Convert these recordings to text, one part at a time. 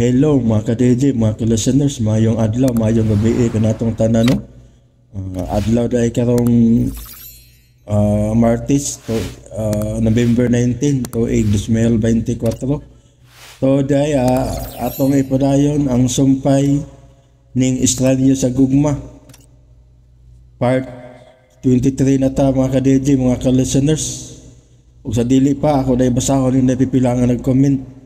Hello mga ka-DJ, mga ka-listeners, mayong adlaw, mayong gabi kanatong tanan, no? Adlaw dahil karong Martes to, November 19 tuig 2024. To dahil atong ipadayon ang sumpay ning Estranyo sa Gugma. Part 23 na ta mga ka-DJ, mga ka-listeners. Ug sa dili pa ako dahil basahon ning napipilangan nag-comment.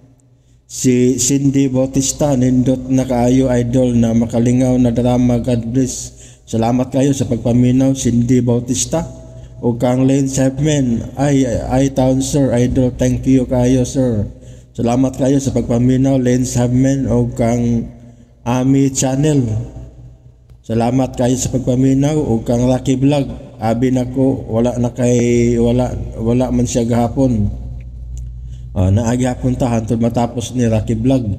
Si Cindy Bautista, nindot na kaayo idol na makalingaw na drama, God bless. Salamat kayo sa pagpaminaw, Cindy Bautista. O kang Lane Chapman, ay town sir, idol, thank you kayo sir. Salamat kayo sa pagpaminaw, Lane Chapman o kang Ami Channel. Salamat kayo sa pagpaminaw o kang Rocky Vlog. Abi nako, wala na kay wala man siya gahapon. Naagi hapon ta hantod matapos ni Rocky Vlog.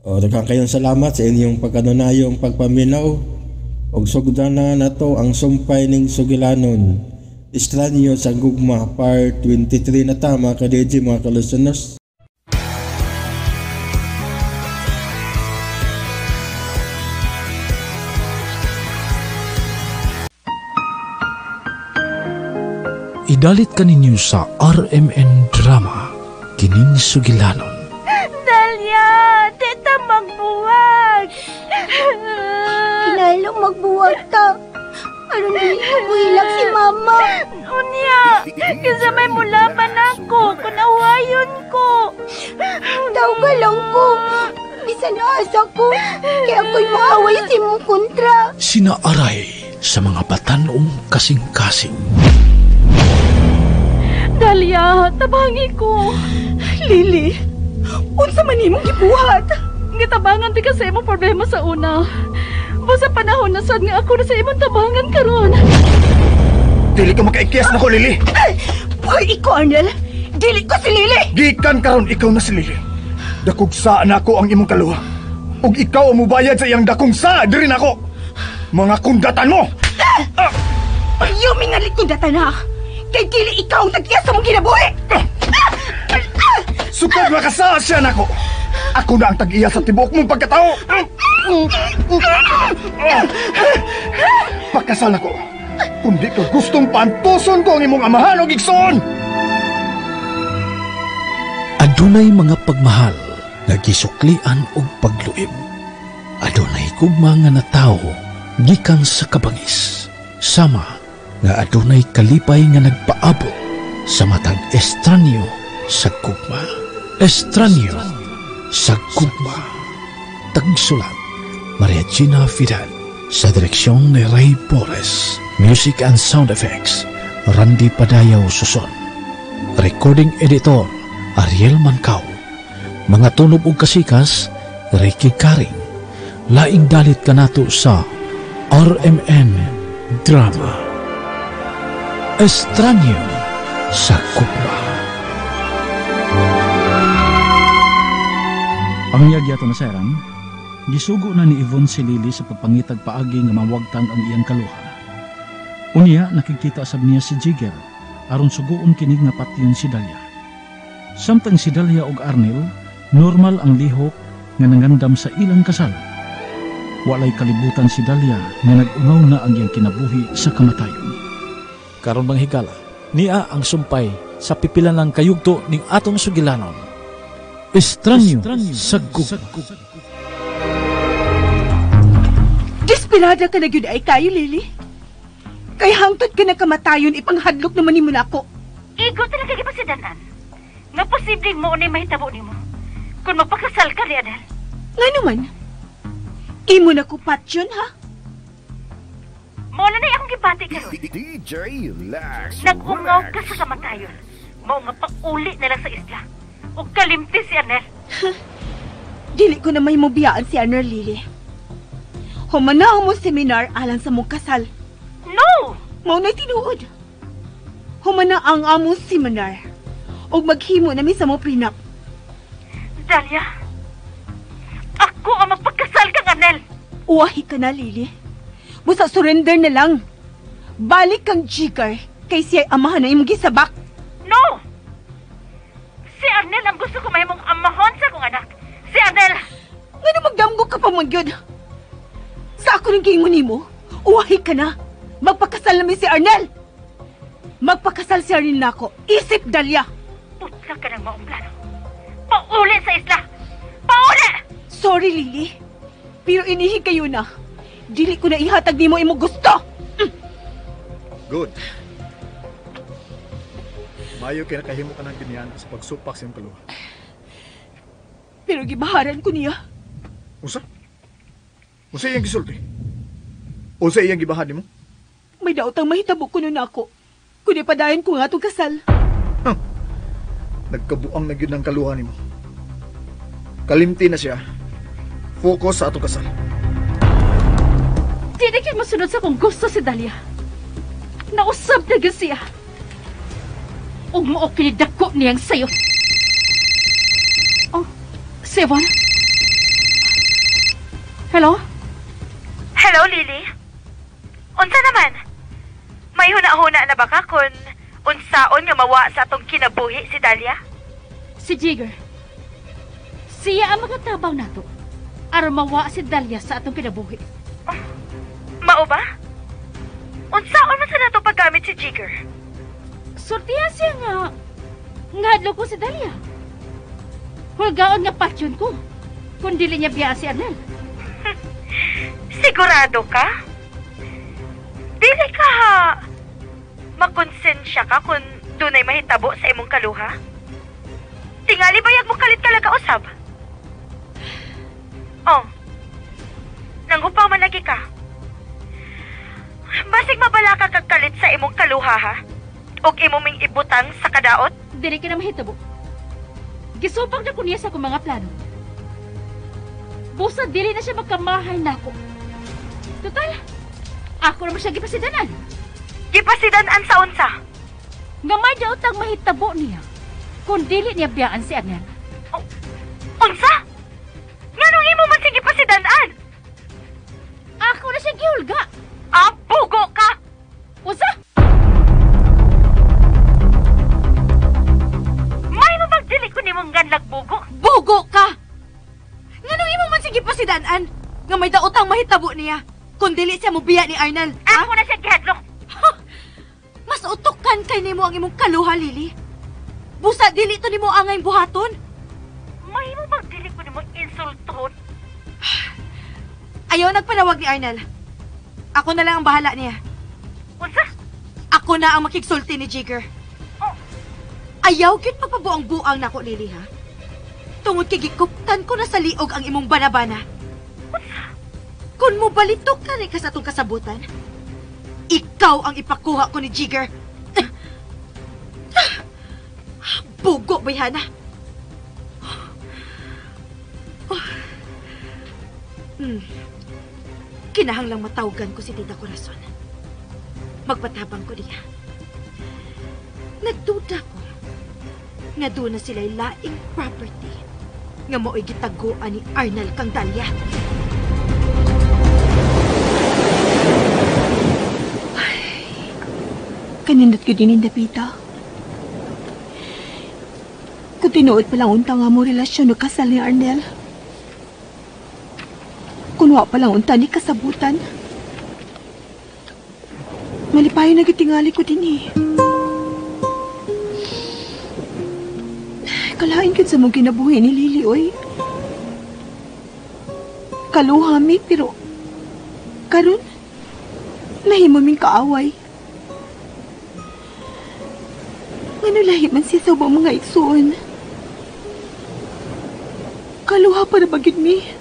Daghan kayong salamat sa inyong pagkanunayong pagpaminaw. Og sugdan na nato ang sumpay ning sugilanon. Estranyo sa Gugma part 23 na ta mga ka-DJ, mga ka-listeners. Idalit kaninyo sa RMN Drama kining sugilanon. Dahlia, tita magbuwag. Kinahanglan magbuwag ta. Aron dili mo hilak si mama. Unya, kasi may mulaban ako, kunawayon ko. Tawga lang ko. Bisan asa ko, kaya ako'y maaway si mong kontra. Sinaaray sa mga batanong kasing-kasing. Dahlia, tabangi ko. Lily, unsa man imong gibuhat? Gitabangan ti ka sa imong problema sa una. Basta panahon na sad nga ako na sa imong tabangan karon. Dili ka makaikiyas nako, Lily. Buhay ikaw, Arnel. Dili ko si Lily. Gikan karon ikaw na si Lily. Dakog sa nako ang imong kaluha. Ug ikaw ang mubayad sa iyang dakong sa diri nako. Mga kundatan mo. Ayaw mingalit kundatan ha. Kay dili ikaw ang tag-iya sa mong kinabuhi. Sukad makasaa siya nako. Ako na ang tag-iya sa tibuok mong pagkatao. Pakasal nako. Kundi ka gustong pantuson ko ang imong amahan o igsoon. Adunay mga pagmahal nga gisuklian og pagluib. Adunay gugma nga natawo gikan sa kabangis. Sama nga adunay kalipay nga nagpaabot sa matag estranyo sa gugma. Estranyo sa gugma. Tagsulat, Maria Gina Fidal. Sa direksyon ni Ray Porres. Music and sound effects, Randy Padayaw Suson. Recording editor, Ariel Mancao. Mga tunob ug kasikas, Ricky Karing. Laing dalit kanato sa RMN Drama. Estranyo sa Gugma. Ang yagyato na serang, gisugo na ni Yvonne si Lily sa pagpangitag paagi nga mawagtang ang iyang kaluha. Unya, nakikita sab niya si Jigger, aron suguon kini nga patyon si Dahlia. Samtang si Dahlia og Arnel, normal ang lihok nga nangandam sa ilang kasal. Walay kalibutan si Dahlia nga nag-ungaw na ang iyang kinabuhi sa kamatayon. Karon bang higala, niya ang sumpay sa pipilan ng kayugto ning atong sugilanon. Estranyo sa Gugma. Desperada ka na gyud ay kayo, Lily. Kay hangtod ka na kamatayon, ipanghadlok naman nimo nako. Igo talaga gipasidanan. Nga posibleng mo unay mahitabo nimo kung magpakasal ka ni Anel. Nga naman, imo na ko patyon, ha? Mao na na akong gibati karon. DJ Lex. Nag-ungaw ka sa kamatayon. Mao nga pauli na lang sa isla. O kalimti si Anel. Dili ko na may mobiyaan si Anel, Lily. Humanaw mo seminar alang sa mong kasal. No! Mao na'y tinuod. Humana ang among seminar. Og maghimo nami sa mo prenup. Dahlia, ako ang magpagkasal kang Anel. Uwahi ka na, Lily. Busa surrender na lang. Balik kang Jigger kay siya'y amahan na imong gisabak. No! Si Arnel ang gusto ko mahimong amahon sa akong anak. Si Arnel! Utok ka pa man gyud. Sa ako ning giingon nimo, uwahi ka na. Magpakasal na mi si Arnel. Magpakasal si Arnel nako. Isip Dalia. Putla ka ng maong plano. Pauli sa isla. Pauli! Sorry, Lily. Pero inihi kayo na. Dili ko na ihatag nimo imong gusto. Good. Mayo kay nakahimo ka ng ganyan sa pagsupak sa imong kaluha. Pero gibaharan ko niya. Unsa? Unsa iyang gisulti? Unsa iyang gibahan nimo? May daotang mahitabo ko nun ako. Kundi padayon ko nga itong kasal. Huh. Nagkabuang na gyud ng kaluha nimo. Kalimti na siya. Focus sa atong kasal. Di na gyud masunod sa kung gusto si Dalia. Nausab na gyud siya. Ug mao kini dako niyang sayo. Oh, Sevon? Hello? Hello, Lily. Unsa naman? May huna-huna na ba ka kung unsaon nga mawa sa atong kinabuhi si Dalia? Si Jigger. Siya ang magatabang nato aron mawa si Dalia sa atong kinabuhi. Oh, mao ba? Unsaon man sa nato paggamit si Jigger? Sortihan siya nga ngadlo ko si Dalia. Hulgaon nga patyon ko kung dili niya biya si Arnel. Sigurado ka? Dili ka ha makonsensya ka kung dunay mahitabo sa imong kaluha? Tingali bayag mo kalit ka lagausab? Oh, nanghupaw man lagi ka. Basig mabala ka kagkalit sa imong kaluha ha? Og imo ming ibutang sa kadaot? Dili ka na mahitabo. Gisupag na ko niya sa akong mga plano. Busa dili na siya magkamahay nako. Total, ako naman siya gipasidanan. Gipasidanan sa unsa? Nga may daotang mahitabo niya kung dili niya biyaan si Arnel. Oh, unsa? Nganong imo man siya gipasidanan? Ako na siya gihulga. Ah, bugo ka! Unsa? May mabagdili ko nimong ganlag bugo. Bugo ka! Nganong imo man siya gipasidanan? Nga may daotang mahitabo niya kung dili siya mobiya ni Arnel. Ha? Ako na siya gihadlok. Mas utokan kay nimo ang imong kaluha, Lily. Busa dili to nimo angay buhaton. Mahimo bang dili ko nimo insulton? Ayaw nagpanawag ni Arnel. Ako na lang ang bahala niya. Unsa? Ako na ang makigsulti ni Jigger. Oh. Ayaw gyud pagpabuang-buang nako, Lily, ha? Tungod kay gikuptan ko na sa liog ang imong banabana. Unsa? Kung mobalitok ka rin ka sa atong kasabutan, ikaw ang ipakuha ko ni Jigger. Bugo, bayhana. Oh. Kinahanglang matawagan ko si Tita Corazon. Magpatabang ko niya. Nagduda ko nga doon na sila'y laing property nga mao'y gitaguan ni Arnel kang Dalia. Kanindot ko din Pita. Kung tinuod pa lang unta nga mo relasyon no kasal ni Arnel. Kung wa pa lang unta ni kasabutan. Malipayon na gitingali ko din eh. Kalain kin sa mong kinabuhi ni Lily, oy. Kaluha mi, pero karon nahimo ming kaaway. Ngano lahi man siya sa ubang mga igsuon. Kaluha para bagid mi.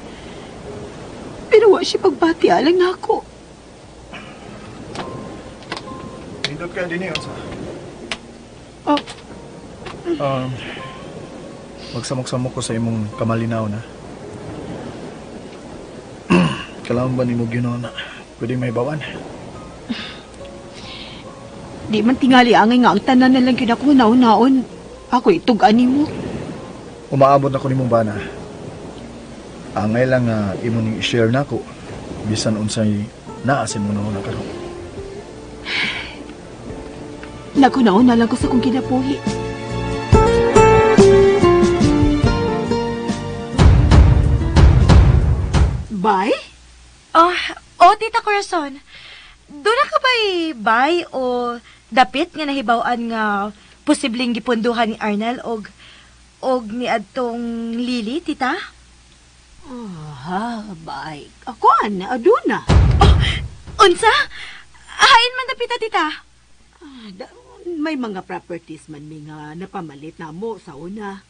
Pero wa siya pagbati alang nako. Nindot kaya din yun, sa? Oh. Magsamok-samok ko sa imong kamalinaw na. Kailangan ba ni mo ginawa na pwede may bawan? Di man tingali angay nga ang tanan na lang yun ako naon-naon. Ako itug-an nimo. Umaabot na ko nimong bana. Angay lang nga imo ning i-share nako bisan unsay naa sa imong nauna karon. Naghunaon na lang ko sa kong kinabuhi. Bay? Oh, Tita Corazon. Doon na ka ba'y bay o dapit nga nahibaw-an nga posibleng gipunduhan ni Arnel og ni adtong Lily, Tita? Ah, bay. Ako, ana, aduna. Oh, unsa? Hain man dapita, Tita? May mga properties man mi nga napamalit na mo sa una.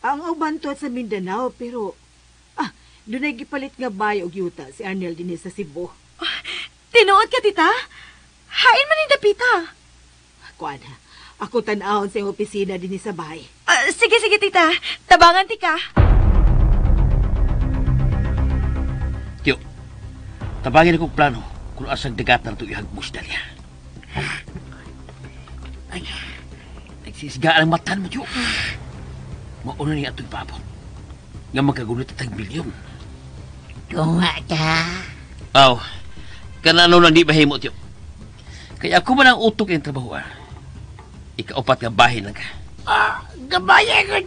Ang uban to sa Mindanao, pero dunay gipalit nga bay og yuta si Arnel dinhi sa Cebu. Oh, tinuod ka, Tita? Hain man ni dapita. Kuan, ako tan-awon sa iyong opisina dinhi sa bahay. Sige, sige, Tita. Tabangan ti ka. Tiyo, tabangin akong plano kung asang dagatan ito ihagbus, Dalia. Ay, nagsisgaan ang matan mo, Tiyo. Mauna niya itong paabot. Nga magkagunit at milyon. Tunga ta. Aw, kanano lang di mahimo, Tiyo. Kaya ako man ang utok yung trabaho, ah. Ikaupat nga bahin lang ka. Gabaya ko.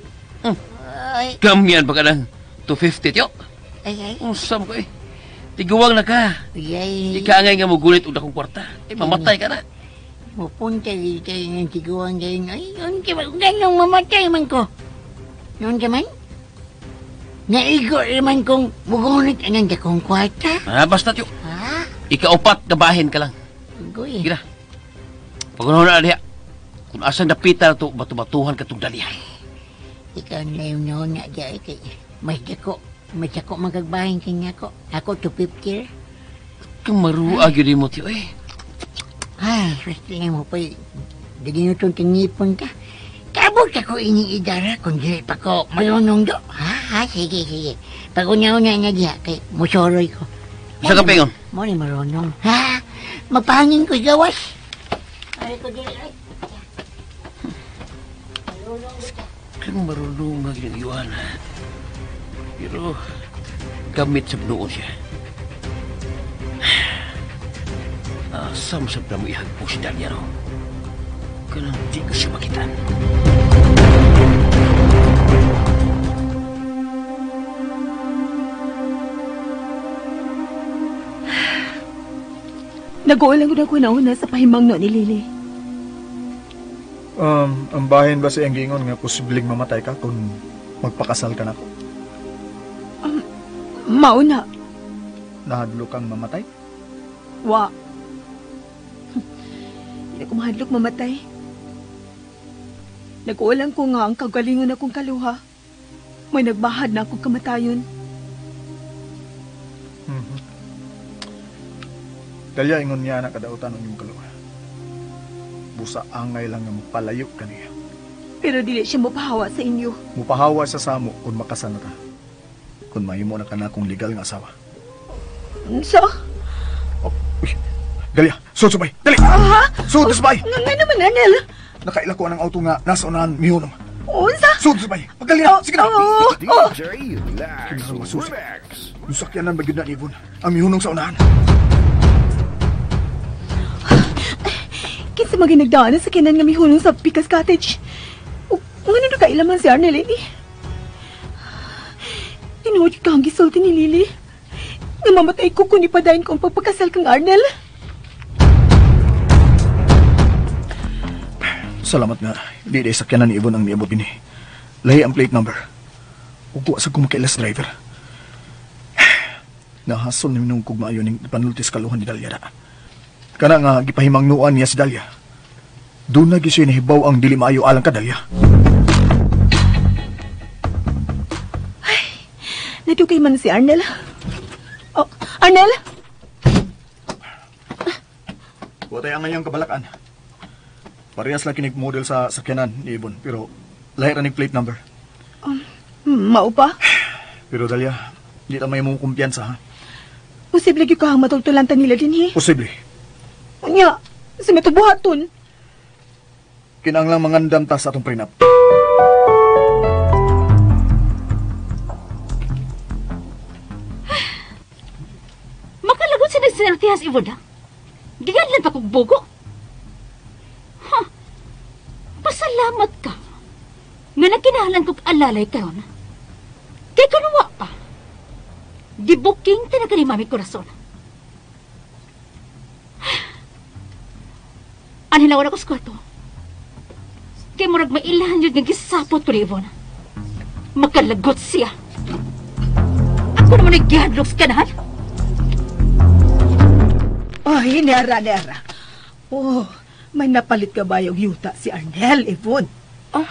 Kamyan pa ka ng 250, Tiyo. Ay, ay. Usam ko eh. Tiguwang na ka. Ay. Di ka angay nga mugulit og dakong kwarta. Eh, mamatay ka na. Mupunta dito yung tiguwang gayon. Ay, unti ba? Ganong mamatay man ko. Noon ka man? Naigo naman kong mugunit ang dakong kwarta. Ah, basta, Tiyo. Ha? Ikaupat nga bahin ka lang. Goy. Sige na. Pagunahon na diha. Kung asang dapita na ito, batu-batuhan ka itong dalihan. Ikaw na yung noon na diya. Kay, mas dako. Mas dako magagbahin kanya ko. Ako 250. Kamaruag yun mo, Tiyo eh. Ay, swerte nga mo pa. Dali nyo itong tingipon ka. Kabot ako ining idara kung dili pa ko marunong do. Ha? Ha? Sige, sige. Pag una-una na diha, kay musoroy ko. Isa ka pingon? Mo ni marunong. Ha? Magpahangin ko gawas. Ay, ko dili. Ay. Kang marunong nga ginagayuan. Pero gamit sa noon siya. Samsam na mo ihagpo si Daniel. Kanang di ko siya makitan. Nag-uulang ko na una sa pahimang no ni Lily. Ang bahin ba sa iyang giingon nga posibleng mamatay ka kung magpakasal ka na ko? Mauna. Nahadlok kang mamatay? Wa. Hindi ako mahadlok mamatay. Nag-uulang ko nga ang kagalingon akong kaluha. May nagbahad na akong kamatayon. Mm-hmm. Dalya ingon niya na kadautan ang iyong kaluha. Busa angay lang nga mupalayo kaniya. Pero dili siya mupahawa sa inyo. Mupahawa sa samo kung makasal na ka. Kung mahimo na ka na akong legal nga asawa. So? Oh, uy, Galia, sud subay! Dali! Ha? Sud subay! Nga naman, Arnel! Nakaila ko ang auto nga nasa unahan mihunong. Unsa? Sud subay! Pagdali na! Sige na! DJ Lax Remix. Yung sakyanan ba yun na, Ibon? Ang mihunong sa unahan. Kinsa mga nagdaan sa kinan nga mihunong sa Pikas Cottage. O nga nung kailaman si Arnel, eh. Tinuod ka ang gisulti ni Lily. Nga mamatay ko kung ipadayin ko ang pagpakasal kang Arnel. Salamat nga. Hindi na sakyanan ni Ibon ang niabot din eh. Lahi ang plate number. Ug wa sa kumakailas driver. Nahasol ni minung kugmaayo ning panultis kaluhan ni Dalia da. Kana nga gipahimangnuan niya si Dalia. Doon na gyud siya nahibaw ang dili maayo alang ka Dalia. Ay, nadugay man si Arnel. Oh, Arnel? Wa tay angayang kabalakan. Parehas lang kinig model sa sakyanan ni Ibon, pero lahi ra nig plate number. Mao pa? Pero Dalia, di ta may mong kumpiyansa ha. Posible gyud ka ang matultulan ta nila dinhi. Posible. Unya, sa matubuhaton. Kinahanglang mangandam ta sa atong prenup. Makalagot sa nagsinartihas, Ivoda. Gigadlan pa kog bugo. Ha? Pasalamat ka. Nga nagkinahanglan kog alalay karon. Kay kunuwa pa. Gibuking talaga ni Mami Corazon. Anhilawan ako sa kwarto. Kaya murag mailahan yun nga gisapot ko ni Yvonne. Makalagot siya. Ako naman ay gihadlok sa kanahan. Ay, Nera, Nera. Oh, may napalit ka ba yung yuta si Arnel, Yvonne? Oh,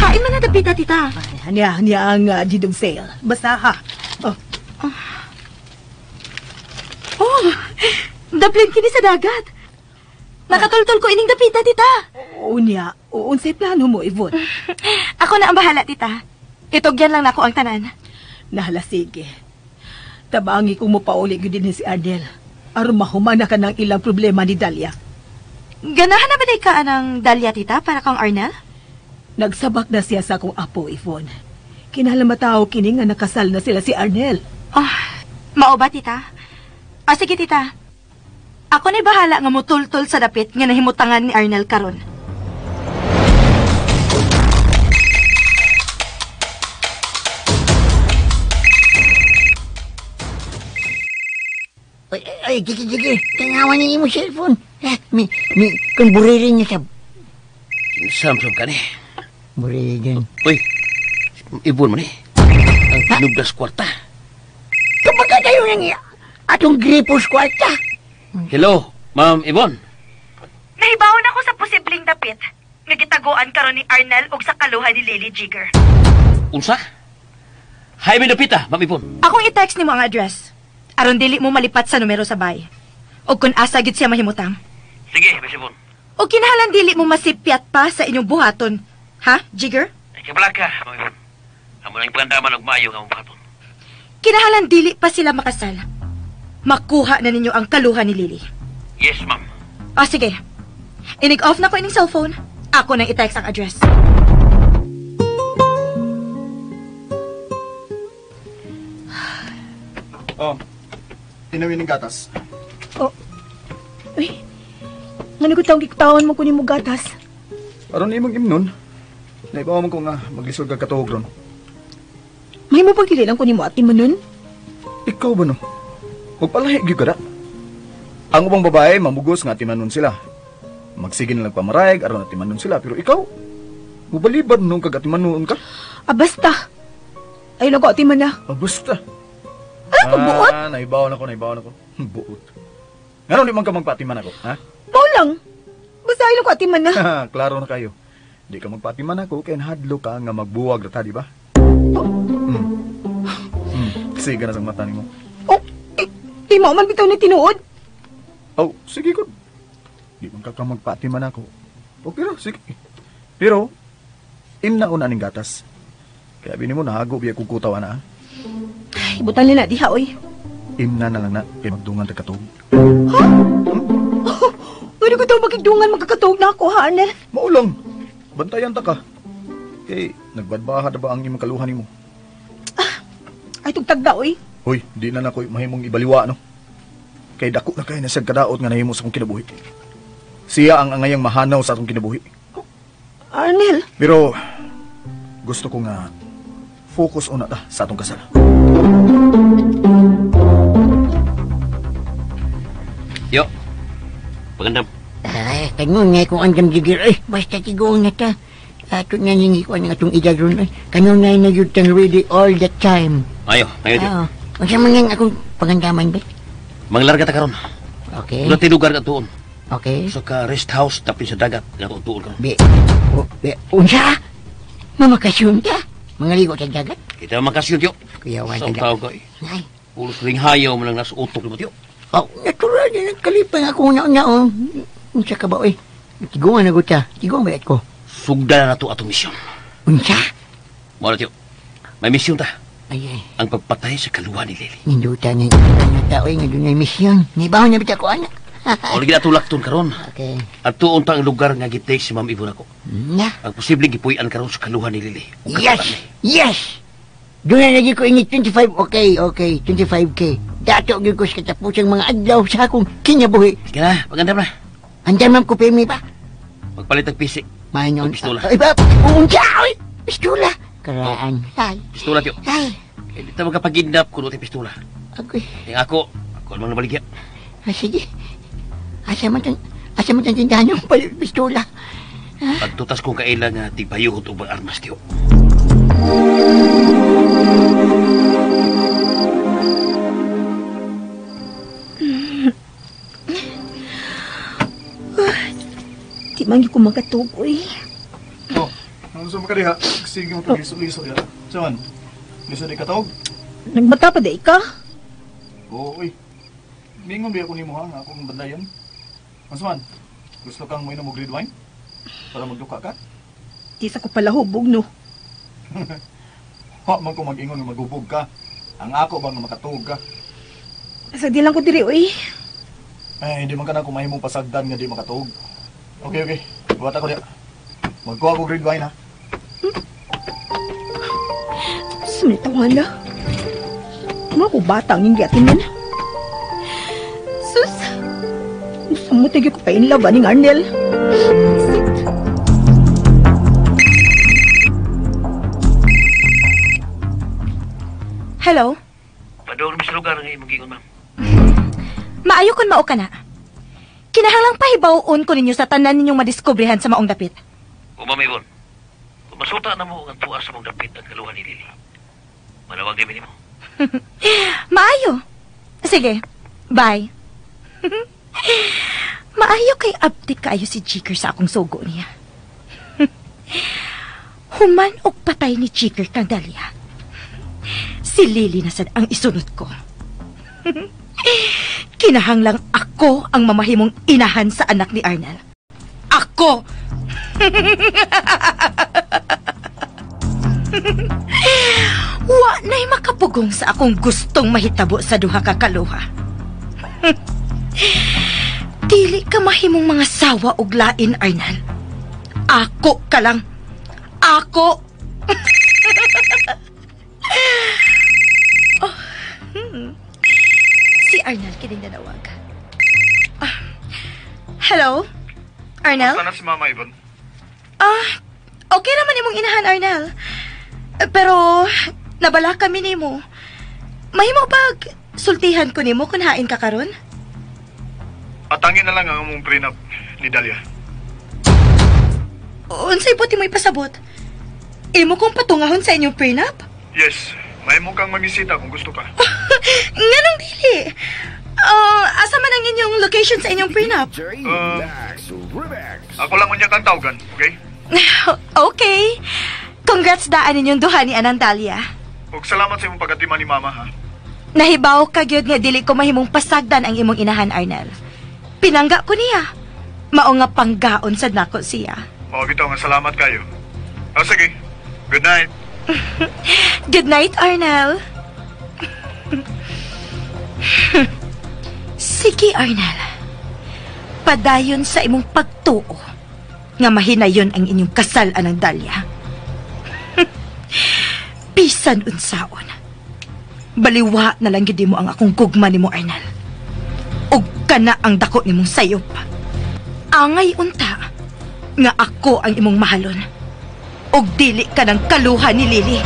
hain man na dapita, tita. Ay, niya, niya ang deed of sale. Basta ha. Oh. Oh, daplin kini sa dagat. Nakatultol ko ining dapita, tita. Oo niya. Unsay plano mo, Yvonne? Ako na ang bahala, tita. Itugyan lang nako ang tanan. Nahala, sige. Tabangi kong mopauli gyud din si Arnel. Aron mahumana ka ng ilang problema ni Dalia. Ganahan na ba day ka anang Dalia, tita, para kang Arnel? Nagsabak na siya sa akong apo, Yvonne. Kinahanglan matawo kini nga nakasal na sila si Arnel. Oh, mao ba, tita? Ah, sige, tita. Ako na'y bahala nga mutultol sa dapit nga nahimutangan ni Arnel karon. Ay, ay, sige, sige. Tanawan niyo mo cellphone. Ha, mi, kung buriri niya sa... Samsam ka ni. Buriri dyan. Uy, Ibon mo ni. Ang tinubdas kwarta. Kapag kayo nang atong gripos kwarta. Hello, Ma'am Yvonne. Nahibawon ako sa posibleng dapit nga gitaguan karon ni Arnel og sa kaluha ni Lily Jigger. Unsa? Hay mi dapita, Ma'am Yvonne. Akong i-text nimo ang address. Aron dili mo malipat sa numero sa bay. Og kun asa gid siya mahimutang. Sige, Miss Yvonne. Og kinahanglan dili mo masipyat pa sa inyong buhaton. Ha, Jigger? Ay, kabala ka, Ma'am Yvonne. Amo nang pandaman og maayo nga among buhaton. Kinahanglan dili pa sila makasal. Makuha na ninyo ang kaluha ni Lily. Yes, ma'am. Ah, sige. Inig-off na ko ining cellphone. Ako nang i-text ang address. Oh, tinawin ng gatas. Oh, uy, nga nagutang giktawan mo kunin mo gatas. Aron imong imnon, naibawa man ko nga maglisod kag katuog ron. May mo pagdili lang kunin mo at imanon? Ikaw ba no? Magpalahi gyud ka da. Ang ubang babae mamugos nga timanon sila. Magsige na lang pamarayag aron atimanon sila, pero ikaw mubalibad nung kag atimanon ka. Ah, basta. Ay lang ko atiman na. Ah, basta. Ay, pagbuot. Ah, naibaw na ko. Buot. Ngano di man ka magpaatiman ako, ha? Mao lang. Basta ay lang ko atiman na. Klaro na kayo. Di ka magpaatiman ako kay nahadlo ka nga magbuwag ra ta, di ba? Oh. Sige na sang mata nimo. Oh, di mo man bitaw ni tinuod. Oh, sige ko. Di man ka magpaatiman ako. Okay ra, sige. Pero imnaon aning gatas. Kaya bini mo nahago biya kog kutaw ana. Ay, butan nila diha oy. Imna na lang na kay magdungan ta katog. Ha? Pwede ko daw magigdungan magkakatog na ako, ha, Arnel? Mao lang. Bantayan ta ka. Kay nagbadbaha na ba ang imong kaluhan nimo? Ah, ay tugtag na oy. Hoy, di na nako mahimong ibaliwa no. Kay dako na kay na siyang kadaot nga nahimo sa akong kinabuhi. Siya ang angayang mahanaw sa atong kinabuhi. Oh, Arnel. Pero gusto ko nga focus una ta sa atong kasal. Yo. Pagandam. Ay, kanun nga kung andam jigir. Ay, basta tigong na ta. Ato na ningi ko ang atong edad ron. Ay, kanun nga na yun tang ready all the time. Ayo, ayo. Oo. Unsa man nga akong pagandaman ba? Manglarga ta karon. Okay. Wala lugar ka tuon. Okay. Sa ka rest house tapin sa dagat nga tuon karon. Be, oh, be, unsa? Mamakasyon ta? Mangaligo sa dagat? Kita makasyon tiyo. Kuyawan sa tao ko. Ay. Ulos ring hayaw man lang nasa utok nimo tiyo. Oh, natural din kalipay ako na oh. Unsa ka ba oy? Tiguan na gud ta. Tiguan bayat ko. Sugdan na to atong misyon. Unsa? Mo na tiyo. May misyon ta. Ay, ay. Ang pagpatay sa kaluha ni Lily. Ninduta ni na ta oy nga dunay misyon. Nibawon na bitaw ko ana. O lagi na tulakton karon. Okay. At tuon ta ang lugar nga gitake si Ma'am Yvonne ako. Na. Ang posibleng gipuy-an karon sa kaluha ni Lily. Yes. Yes. Doon na lagi ko ini 25, okay, okay, 25K. Dato gyud ko sa katapusang mga adlaw sa akong kinabuhi. Sige na, pagandam na. Andam ma'am ko pemi pa. Magpalit og pisik. Mayon. Pistola. Ay, ba, unsa oy? Pistola. Karaan. Ay. Pistola tiyo. Ay. Di ta magkapagidnap kun wa pistola. Agoy. Ting ako, ako naman nabaligya. Ah, sige. Asa man tang tindahan yung pistola? Pagtutas kong kaila nga tigbayuhot og armas tiyo. Di man gyud ko makatugoy. Oh, ano sa makadiha? Sige mo pag-liso-liso ya. Saan? Liso di katog? Nagmata pa di ka? Oo, uy. Mingon ba ako nimo ha nga akong bandayon? Ano man? Gusto kang moinom og red wine? Para magduka ka? Di sa ko pala hubog, no? Wa man ko mag-ingon nga maghubog ka. Ang ako ba nga makatuog ka? Sa di lang ko diri, uy. Ay, hindi man ka na kung mahimong pasagdan nga di makatuog. Okay, okay. Buhat ako diya. Magkuha ko red wine, ha? Sumitawan na. Mga ko bata ang iyong giatiman. Sus! Gusto mo tigil ko pa in love, aning Arnel. Sit. Hello? Padulong mi sa lugar nga imong giingon, ma'am. Maayo kun mao ka na. Kinahanglang pahibaw-on ko ninyo sa tanan ninyong madiskubrehan sa maong dapit. O Ma'am Yvonne, kung masuta na mo ang tuwa sa mong dapit ang kaluhan ni Lily, manawag din mo. Maayo. Sige, bye. Maayo kay update kaayo si Jicker sa akong sugo niya. Human og patay ni Jicker kang Dalia. Si Lily na sad ang isunod ko. Kinahanglang ako ang mamahimong inahan sa anak ni Arnel. Ako! Wa na'y makapugong sa akong gustong mahitabo sa duha ka kaluha. Dili ka mahimong mga sawa og lain, Arnel. Ako ka lang. Ako! Oh. Si Arnel kining nanawag. Ah. Hello? Arnel? Sana si Mama Yvonne? Ah, okay naman imong inahan, Arnel. Pero, nabala kami nimo. Mahimo bag sultihan ko nimo kung hain ka karon? Atangin na lang ang among prenup ni Dalia. Unsay buti mo ipasabot? Imo kong patungahon sa inyong prenup? Yes, mahimo kang mangisita kung gusto ka. Nganong dili? Asa man ang inyong location sa inyong prenup? Ako lang unya kang tawagan, okay? Okay. Congrats daan ninyong duha ni Anang Dalia. Ug salamat sa imong pagatiman ni Mama, ha? Nahibaw ka gyud nga dili ko mahimong pasagdan ang imong inahan, Arnel. Pinangga ko niya. Mao nga panggaon sad nako siya. Mao bitaw nga salamat kayo. Oh, sige. Good night. Good night, Arnel. Sige, Arnel. Padayon sa imong pagtuo nga mahinayon ang inyong kasal, Anang Dalia. Bisan unsaon. Baliwa na lang gid mo ang akong gugma nimo, Arnel. Ug kana ang dako nimong sayop. Angay unta nga ako ang imong mahalon. Ug dili ka ng kaluha ni Lily.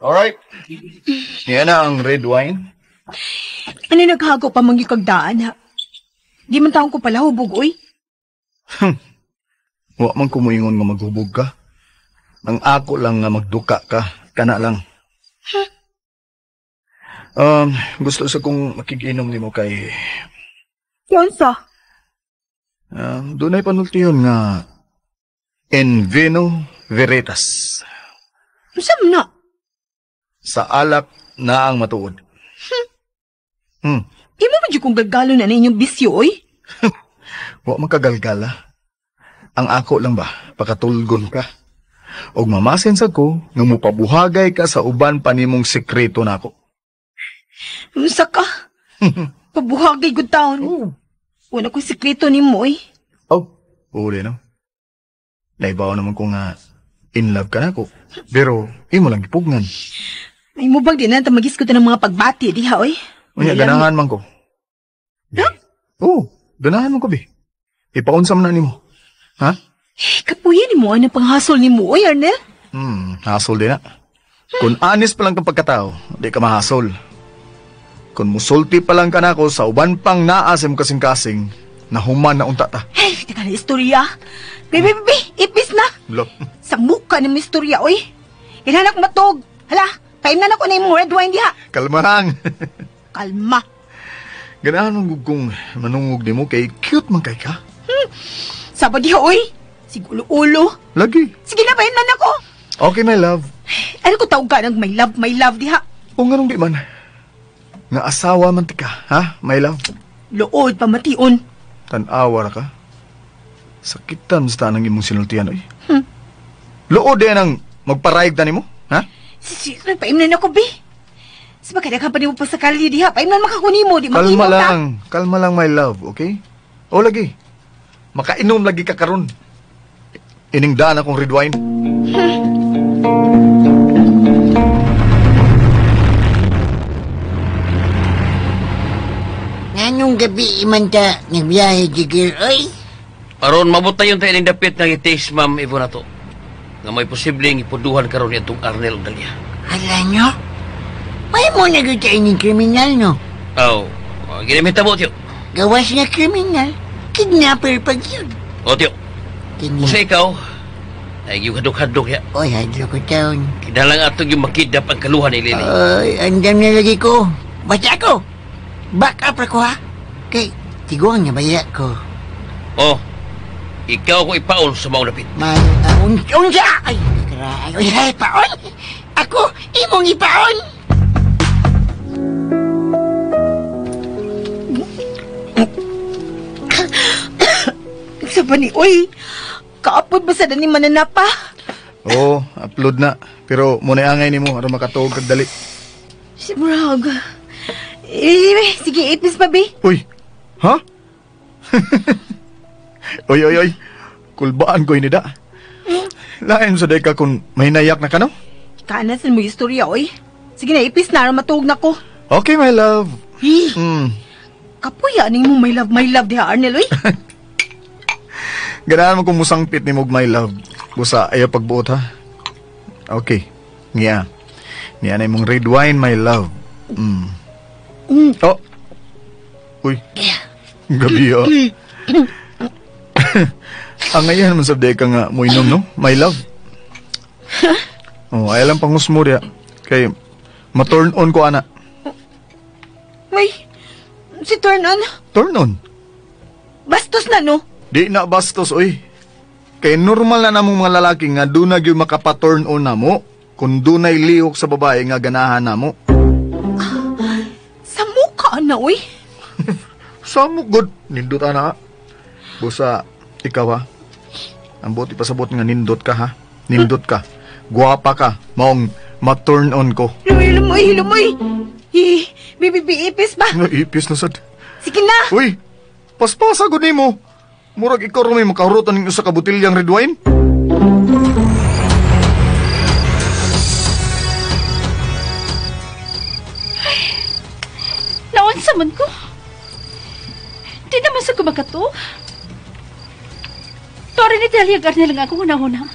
Alright. Yan na ang red wine. Ano naghago pa mangyukagdaan, ha? Di man taong ko pala hubog, uy. Wa man kumuingon nga maghubog ka. Ang ako lang nga magduka ka. Kana lang. Gusto sa kong makikinom nimo kay... Yun sa? Doon ay panultiyon nga En vino veritas. Saan na? Sa alak na ang matuod. Imo ba kung galgalo na ninyong bisyo, oy? Wa man kagalgala. Ang ako lang ba, pakatulgon ka. Og mamasin sa ko, nga mupabuhagay ka sa uban pa nimong sekreto nako. Unsa ka? Pabuhagay good taon. Oh. Wala ko'y sekreto nimo, oy. Oh, uli no. Naibaw naman ko nga in love ka nako. Pero imo lang gipugnan. Ay mo bang di na ta magisgutan ng mga pagbati diha, oy? Unya, ganahan man ko. Huh? Oo, ganahan man ko, be. Ipaunsa man na nimo. Ha? Kapuya ni mo, anong panghasol ni mo, oy, Arnel? Hasol din na. Kung anis pa lang kang pagkatao, di ka mahasol. Kung musulti pa lang ka na ako sa uban pang naa sa imong kasing-kasing, nahuman na unta ta. Hey, teka na istorya. Bebe, bebe, ipis na. Lo. Sa mukha ng istorya, oy. Ginanak matog. Hala, paimnan ako na imong red wine diha. Kalma lang. Kalma. Ganahan mong kung manungog ni mo kay cute man kay ka. Saba diha, oy. Sigulo-ulo. Lagi. Sige na, paimnan ako. Okay, my love. Ano ko tawag ka ng my love, my love diha? O nga nung di man. Nga asawa man ti ka, ha, my love? Lood, pamation. Tan-awa ra ka. Sakitan sa tanang imong sinultian, oy. Lood din ang magparayag ta nimo, ha? Sige, paimnan ako, be. Sa bakit pa nimo pa sa kalye diha, paimnan makakuni mo, di Kalma lang, kalma lang, my love, okay? O lagi, makainom lagi ka karon. Ining daan akong red wine. Nganong gabi man ta nagbiyahe, Jigger, oy? Aron mabot tayon tayo ning dapit nga gitis, Ma'am Yvonne ato. Nga may posibleng ipuduhan karon ni atong Arnel ug Dalia. Hala nyo? May mo na gyud tayo ning kriminal, no? Aw, ginamita mo, tiyo. Gawas nga kriminal, kidnapper pag yun. O, tiyo. Kini. Kung sa ikaw, ay yung hadok-hadok ya. Oy, hadlok ko taon. Kinalang atong yung makidnap ang kaluhan ni Lily. Ay, andam na lagi ko. Basta ako. Back up ako, ha? Kay, tiguang nga baya ko. Oh, ikaw ko ipaon sa maulapit. Man, unsa! Ay, karaay. Uy, ay, paon! Ako, imong ipaon! Sa pa ni, uy, ka-upload ba sa dani mananapa? Oo, upload na. Pero muna angay nimo aron makatuog kag dali. Si Murag. Sige, ipis pa, be. Uy, ha? Uy, uy, uy. Kulbaan ko inida. Lain sa day ka kung may nayak na ka, no? Kanasan mo istorya, oy. Sige na, ipis na, aron matuog na ko. Okay, my love. Hi. Kapuya, aning mo my love diha, Arnel, oy. Ganahan mo kung musangpit ni mog my love. Busa, ayaw pagbuot, ha? Okay. Niya. Niya na imong red wine, my love. Oh. Uy. Gabi, oh. Ang ngayon naman sa day ka nga mo inom, no? My love. Oh, ayaw lang pangusmo diya. Kay, ma-turn on ko, ana. May, si turn on? Turn on? Bastos na, no? Di na bastos, oy. Kay normal na namong mga lalaki nga doon na gyud makapa-turn on na mo kung dunay lihok sa babae nga ganahan na mo. Sa mukha na, oy. Sa mukha, good. Nindot, ana. Busa, ikaw, ha? Ang buti pasabot nga nindot ka, ha? Nindot ka. Guwapa ka. Maong ma-turn on ko. Lumoy, lumoy, lumoy. Bibi, ipis ba? Ipis na sad. Sige na. Uy, paspasa gud nimo. Murag ikaw may makahurutan ng usa ka botilyang red wine. Naunsa man ko. Di naman sa kumakato. Tori ni Delia Garnel nga akong una-una.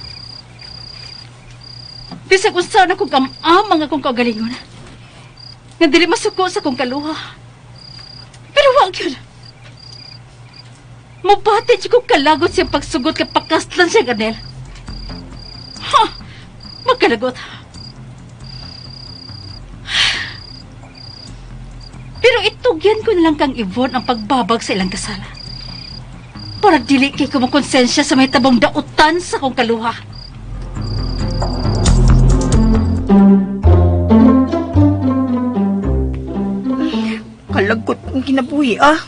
Bisag unsa na kong kam-am ang akong kaugalingon. Nga dili masuko sa akong kaluha. Pero wag yun. Mubati siya kong kalagot siyang pagsugot kay pakaslan siya, Garnel. Ha! Magkalagot. Pero itugyan ko na lang kang Yvonne ang pagbabag sa ilang kasala. Para dili kay kumukonsensya sa may tabong dautan sa akong kaluha. Kalagot ang kinabuhi, ah.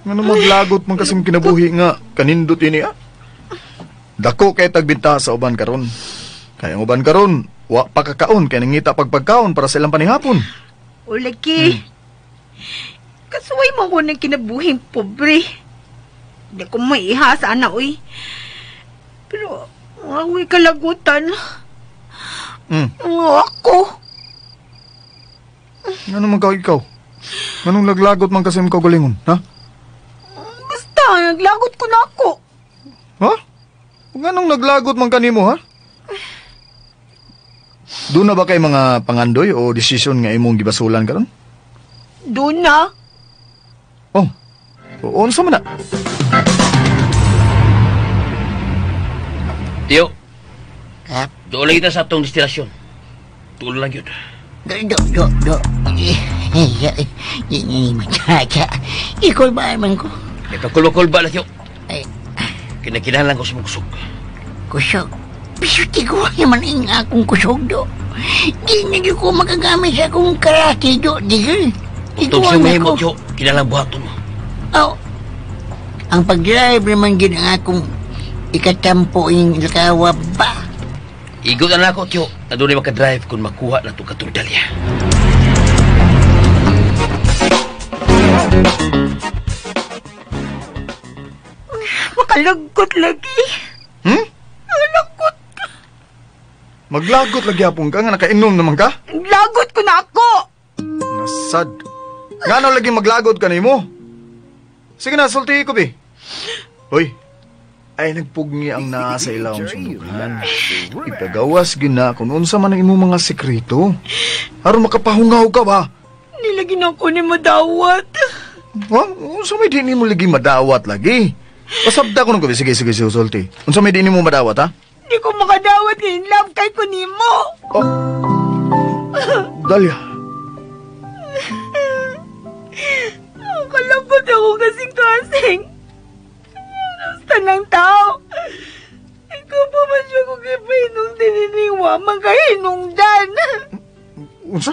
Nga maglagot man kasing kinabuhi nga kanindot ini, ah. Dako kay tagbinta sa uban karon. Kaya ang uban karon, wa pa kakaon kay nangita pagpagkaon para sa ilang panihapon. O lagi. Kasuway mo ko ng kinabuhing pobre. Di ko maiha sana, uy. Pero, ako'y kalagutan. Ako. Ano man ka ikaw? Anong laglagot man kasi mong kaugalingon, ha? Basta, naglagot ko na ako. Ha? Nganong naglagot man kanimo, ha? Doon na ba kay mga pangandoy o desisyon nga imong gibasulan karon? Doon na. Oh. Unsa man na? Tiyo. Ha? Doon lang kita sa atong destinasyon. Tulo lang yun. Do. Di na ni matata. Ikaw ba man ko? Nagkakulba-kulba na, Tiyo. Ay. Kinakinahanglan ko sa mong kusog. Kusog? Pisuti ko naman ang akong kusog, do. Di na ko magagamit sa akong karate, do. Di Itong siyang mahimo, Tiyo. Kinalang buhaton mo. Oh. Ang pag-drive naman gin ang akong ikatampo yung lakawa ba? Igot na ako, Tiyo. Na doon ay makadrive kung makuha na itong katong Dahlia. Makalagkot lagi. Hmm? Lagot. Maglagot lagi apong ka nga nakainom naman ka? Lagot ko na ako! Nasad. Nga na lagi maglagot ka nimo? Sige na, sulti ko, bi. Hoy, ay nagpugni ang naa sa ilawom sundukan. Ipagawas gina kung unsa man ang imong mga sekreto. Aron makapahungaw ka ba? Nilagi na ko ni madawat. Ha? Unsa may di nimo lagi madawat lagi? Pasabta ko nung gabi. Sige, sulti. Unsa may di nimo madawat, ha? Di ko makadawat in love kay ko nimo. Oh. Dahlia. Kalangkot ako kasing-kasing. Tanang tao. Ikaw pa man siya kung ipahinong dininiwa, magkahinungdan. Unsa?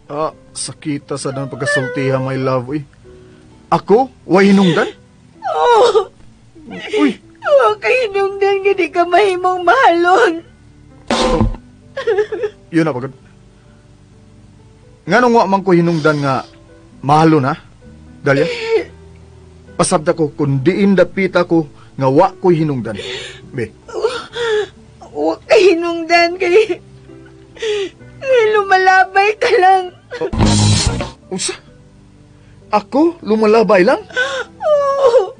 Ah, sakita sa dang pagkasultiha, my love. Uy. Ako? Way hinungdan? Oo. Uy. Wa kahinungdan nga di ka mahimong mahalon. So, yun na pagod. Nganong wa man ko hinungdan nga mahalon, ha? Dahlia? Pasabta ko, kung diin dapita ko, nga wa ko'y hinungdan. Be. Wa ka hinungdan kay lumalabay ka lang. Oh. Unsa? Ako? Lumalabay lang? Oo.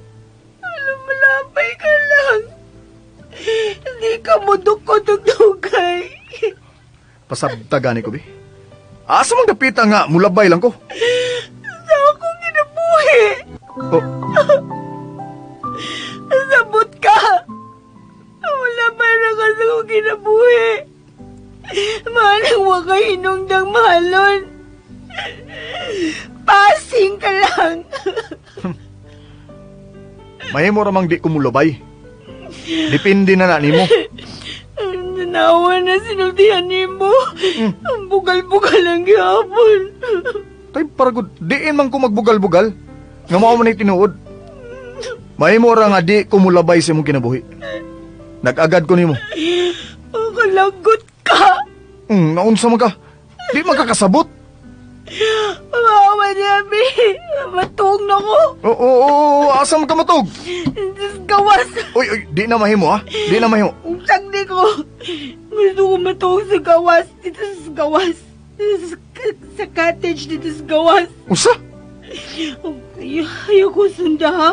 Lumalabay ka lang. Hindi ka mudukot og dugay. Pasabta gani ko, be. Asa mang dapita nga mulabay lang ko? Sa akong ginabuhi. Oh. Sabot ka. Wala pa na ka sa akong ginabuhi. Mahalang wa ka hinungdang mahalon. Passing ka lang. Mahimo ramang di ko mulabay. Depende na nimo. Nanawa na sinultihan nimo. Ang bugal-bugal ang gihapon. Tay paragod, diin man ko magbugal-bugal. Nga mao man tinuod. Mahimo ra nga di ko mulabay sa imong kinabuhi. Nag-agad ko nimo. Ang kalagot ka. Naunsa man ka? Di man ka kasabot. Maawa niya, bi. Matug na ko. Oo, asa man ka matug? Diyos gawas. Uy, di na mahimo, ha? Di na mahimo. Usag di ko. Gusto ko matug sa gawas. Dito sa gawas. Sa cottage dito sa gawas. Usa? Ayoko sunda, ha?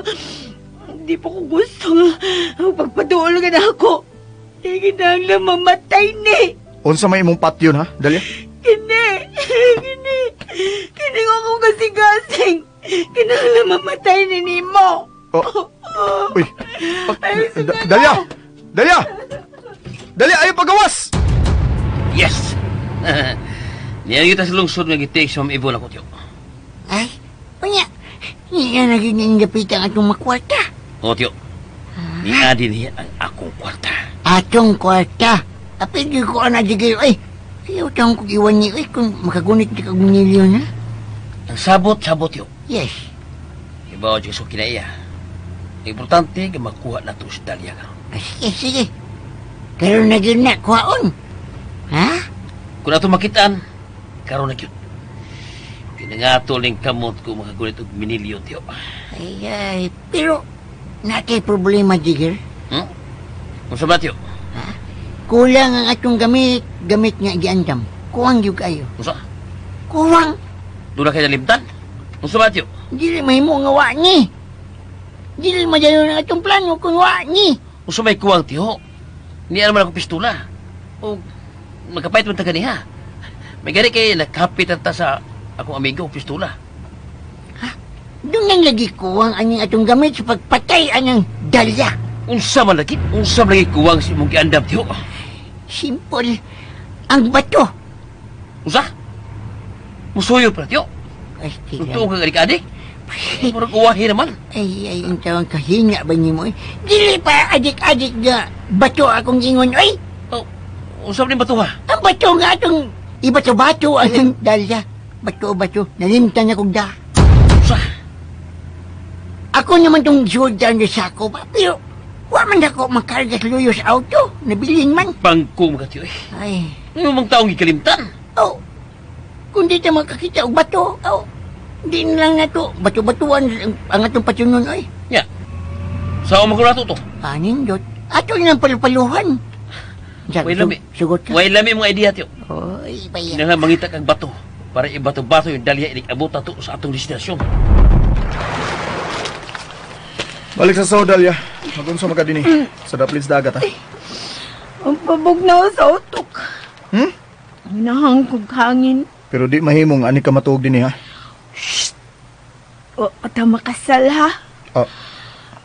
Hindi pa ko gusto. Pagpaduol ka na ako. Di kinahanglan mamatay ni. Unsa may imong patyon, ha? Dahlia? Kini. Kini. Kini ko akong kasing-kasing. Kinahanglan mamatay ni nimo. Oh. Uy. Dahlia! Dahlia! Dahlia, ayaw pagawas! Yes! Niyan kita sa lungsod nga gitik sa Ma'am Yvonne ako, Tiyo. Ay, unya. Niya naging gapitan atong makwarta. Oo, Tiyo. Niya din niya ang akong kwarta. Atong kwarta? Apil di ko ana di kayo. Ay, ayaw tayong kong iwan niyo. Ay, kung makagunit di kag milyon, ha? Ang sabot-sabot, Tiyo. Yes. Ibaw, Diyos ko kinaiya. Importante nga makuha na ito si Dahlia ka. Sige, sige. Karoon na yun na, kuhaon. Ha? Kung ato makitaan, karoon na yun. Pinangatol ng kamot ko makagunit og minilyo, Tiyo. Ay, ay, pero natay problema, Jigger. Hmm? Unsa ba, Tiyo? Ha? Kulang ang atong gamit nga giandam. Kuwang yun kayo. Unsa? Kuwang. Doon na kayo nalimtan? Unsa ba, Tiyo? Dili mahimo nga wa ni. Dili madayon ang atong plano kung wa ni. Usa may kuwang tiyo. Niya naman akong pistola. O magkapait man ta ganiha. May gani kay nakapit ta sa akong amigo pistola. Ha? Doon nang lagi kuwang aning atong gamit sa pagpatay anang Dahlia. Unsa man lagi? Unsa man lagi kuwang sa imong giandam tiyo? Simple. Ang bato. Unsa? Musuyo pa tiyo. Ay, totoo kang adik-adik? Murag uwahi naman. Ay, ang tawang kahinga ba nimo? Dili pa adik-adik nga bato akong ingon, oy. Oh, unsa man bato ha? Ang bato nga atong ibato-bato ang Dahlia. Bato-bato. Nalimtan akong da. Unsa? Ako naman tong Jordan sa sako ba? Pero wa man ako makarga sa luyo sa auto. Nabilin man. Bangko mga tiyo eh. Ay. Ano mang taong gikalimtan? Oh. Kung di ta makakita og bato, oh. Di na lang nato. Bato-batuan ang atong patunon, oy. Ya. Saan mo ko to? Anindot. Ato nang palupaluhan. Way lami. Sugot ka. Way lami mga idea, tiyo. Oy, baya. Kinahanglan mangita kag bato para ibato-bato yung Dahlia inig abot ato sa atong destinasyon. Balik sa saw, Dahlia. Magunsa maka dinhi sa daplin sa dagat, ha? Ang pabugnaw sa utok. Hmm? Ang kog hangin. Pero di mahimong ani ka matuog dinhi, ha? Shh! O, pata makasal, ha? Ah.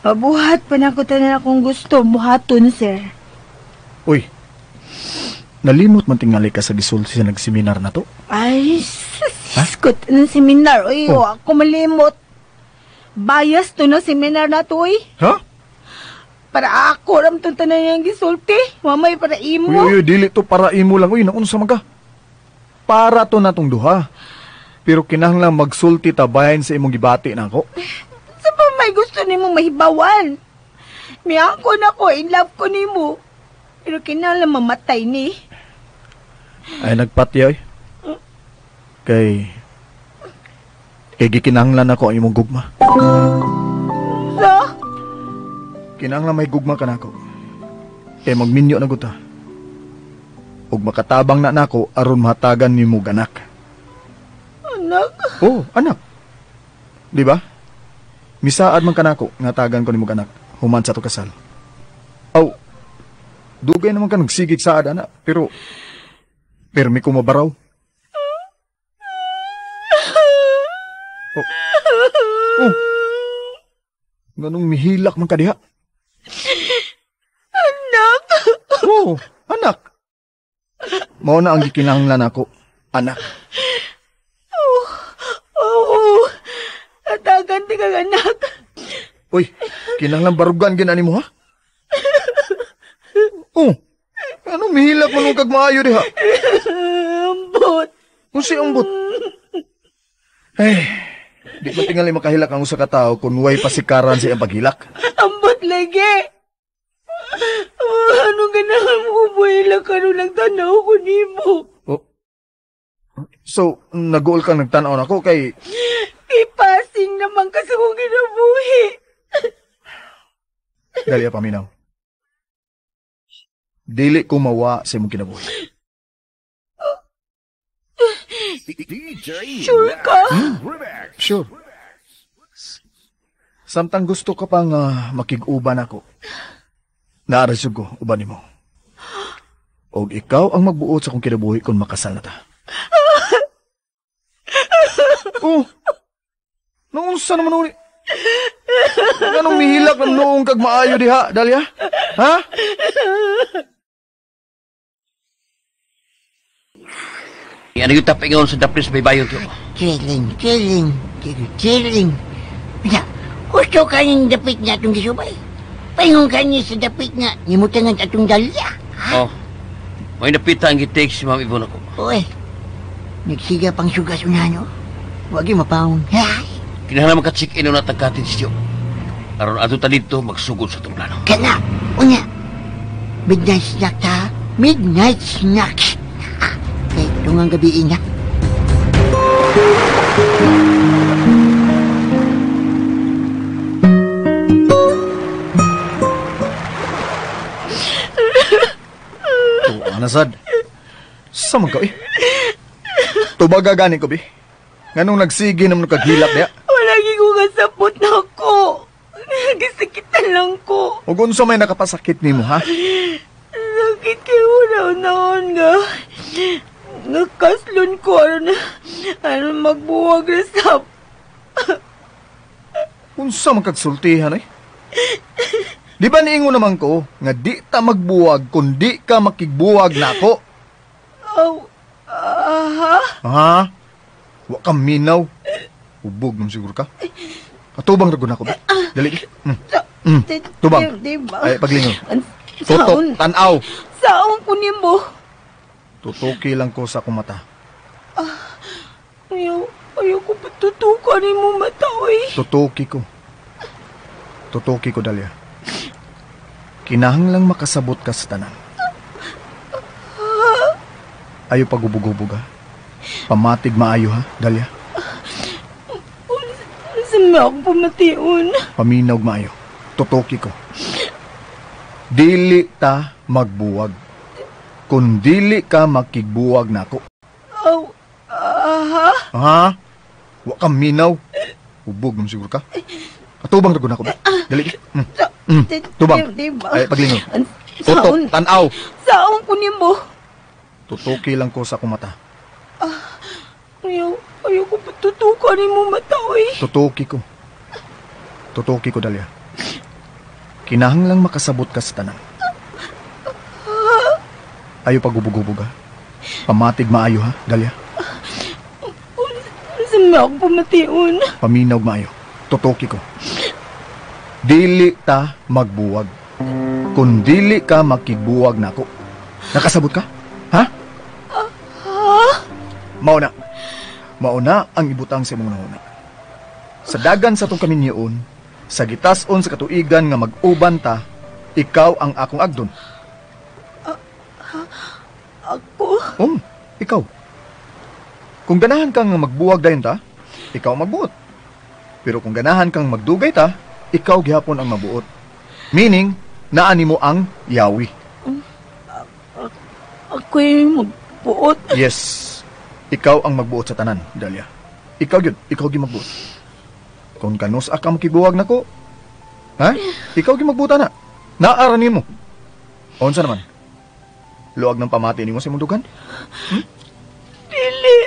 Pabuhat pa na ko tanan akong gusto. Buhaton, sir. Uy, nalimot man tingali ka sa gisulti sa nagseminar na to? Ay, siskot ng seminar. Uy, oh. Ako malimot. Bias to na seminar na to, uy. Ha? Para ako ram itong tanan niyang gisulti. Mamay, para imo. Uy, uy, dili to para imo lang. Uy, naunsa man ka. Para to na tong duha. Pero kinahanglan magsulti ta bahin sa imong gibati na ako. Sa pa may gusto nimo mahibawan. Miyako na ko, in love ko nimo. Pero kinahanglan mamatay ni. Ay, nagpatya, oy. Kay gikinahanglan ako ang imong gugma. So? Kinahanglan may gugma ka nako. Kay magminyo na gud ta. Ug makatabang na nako aron mahatagan nimo anak. Anak? Oh, anak. Di ba? Misaad man kanako nga tagan ko nimo anak human sa to kasal. Aw, dugay naman ka nagsigig saad ana, pero pirmi ko mabaraw. Oh. Oh. Nganong mihilak man ka diha? Anak. Oh, anak. Mao na ang gikinahanglan ako, anak. Oh. Oh. Atagan ti kag anak. Uy, kinahanglan barugan gin ani mo ha? Oh. Anong mihilak man kag maayo diha? Ambot. Unsi ambot? Eh, di ba tingali makahilak ang usa ka tawo kung way pasikaran sa iyang paghilak? Ambot lagi. Oh, anong ganahan mo buhilak karon nagtanaw ko nimo? Oh. So, nag-uol kang nagtanaw nako kay Ipasing naman kasi kong kinabuhi. Dali paminaw. Dili ko mawa sa imong kinabuhi. Sure ka? Sure. Samtang gusto ka pang makig-uban ako, naarasog ko uban nimo. Og ikaw ang magbuot sa akong kinabuhi kung makasal na ta. Oh! Noong saan naman uli? Anong mihilak ng noong kag maayo diha, Dahlia? Ha? Ano yung tapingon sa daplis baybayon ko? Chilling, chilling, chilling. Bisa, gusto ka niyang dapit nga atong gisubay. Paingon ka niya sa dapit nga, nimutangan atong Dahlia. Ha? Oh, may napita ang gitik si Ma'am Yvonne ako. Uy, nagsiga pang sugas unano. Huwag yung mapaon. Ha? Kinahanglan maka-check-in na tagkatin siyo. Aron ato ta dito magsugod sa itong plano. Kana, unya. Midnight snack ta. Midnight snack. Kay tungang gabi na. Tuwa na sad. Sa man ka eh. Tubaga gani ko bi. Nganong nagsige naman kaghilak niya? Wala ko kasapot na ako. Gisakitan lang ko. Ug unsa may nakapasakit nimo, ha? Sakit kay una-unahon nga. Nakaslon ko aron magbuwag na sap. Unsa man kagsultihan eh? Di ba niingon naman ko nga di ta magbuwag kun di ka makigbuwag nako? Aw, aha? Ha? Wa ka minaw. Hubog man siguro ka. Atubang ra gud nako. Dali. Tubang. Di ba? Ay paglingon. Tutok, tan-aw. Saon ko nimo? Tutuki lang ko sa akong mata. Ayaw ko patutukan nimo mata, oy. Tutuki ko. Tutuki ko, Dalia. Kinahanglang makasabot ka sa tanan. Ayaw pagubog-ubog, ha? Pamatig maayo, ha, Dalia? Saan mo akong pamation? Paminaw maayo. Tutuki ko. Dili ta magbuwag. Kung dili ka makigbuwag nako. Aw, aha? Ha? Wa ka minaw. Hubog man siguro ka. Atubang ra gud nako. Dali. Tubang. Ay paglingon. Tutok, tan-aw. Saon ko nimo? Tutuki lang ko sa akong mata. Ayaw ko patutukan nimo mata, oy. Tutuki ko. Tutuki ko, Dalia. Kinahanglang makasabot ka sa tanan. Ayaw pagubog-ubog, ha? Pamatig maayo, ha, Dalia? Saan mo akong pamation? Paminaw maayo. Tutuki ko. Dili ta magbuwag. Kung dili ka makigbuwag nako. Nakasabot ka? Ha? Mauna. Mauna ang ibutang sa imong nahuna. Sa dagan sa itong kaminyoon, sa gitason sa katuigan nga mag-uban ta, ikaw ang akong agdon. Ako? Ikaw. Kung ganahan kang magbuwag dayon ta, ikaw magbuot. Pero kung ganahan kang magdugay ta, ikaw gihapon ang mabuot. Meaning, naani mo ang yawi. Ako'y magbuot? Yes. Ikaw ang magbuot sa tanan, Dalia. Ikaw yun. Ikaw gyud magbuot. Kung kanus ka makibuwag nako, ha? Ikaw gyud magbuot na. Naara nimo. Unsa naman? Luag ng pamati nimo sa imong dugan? Dili.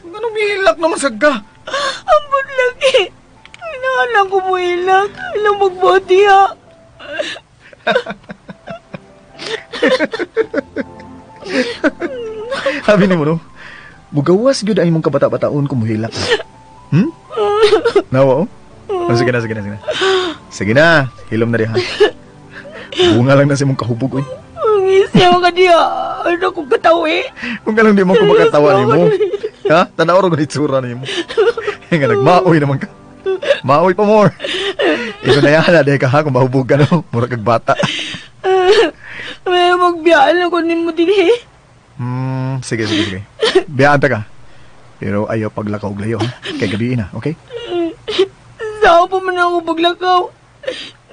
Ganong mihilak naman sa ka? Ambot lagi. Kinahanglan ko muhilak. Ilang magbuot diha. Sabi nimo no, mugawas gyud ang imong kabata-bataon kung muhilak. Nawa oh. Sige na, sige na, sige na. Sige na, hilom na diha. Bunga lang na sa imong kahubog oy. Ang isya ka diha. Ano kong katawi? Kung lang di mo ko makatawa nimo. Ha? Tanaw ra gud itsura nimo. Nga nagmaoy naman ka. Maoy pa more. Ikaw na yan, dahil ka ha, kung mahubog ka no, mura kag bata. May magbiyaan ako nimo dinhi. Sige, sige, sige. Biyaan ta ka. Pero ayaw paglakaw og layo, ha? Kay gabi na, okay? Sao pa man ako paglakaw?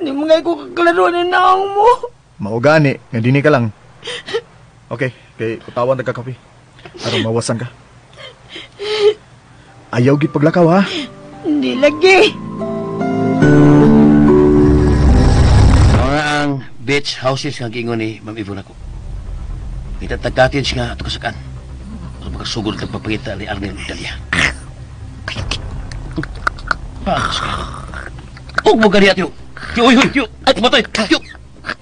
Hindi mo nga ko kaklaro na naang mo. Maugani, nga dini ka lang. Okay, kay kutawan ta ka kape. Aron mawasan ka. Ayaw gid paglakaw, ha? Hindi lagi. Mga ang beach houses nga giingon ni Ma'am Yvonne ako. Kita tag-cottage nga ato kasakan. Para makasugod kang papangita ni Arnel Italia. Pakas ka. Huwag mo ganiya, Tiyo. Tiyo, uy, uy, Tiyo. Ay, tumatay, Tiyo.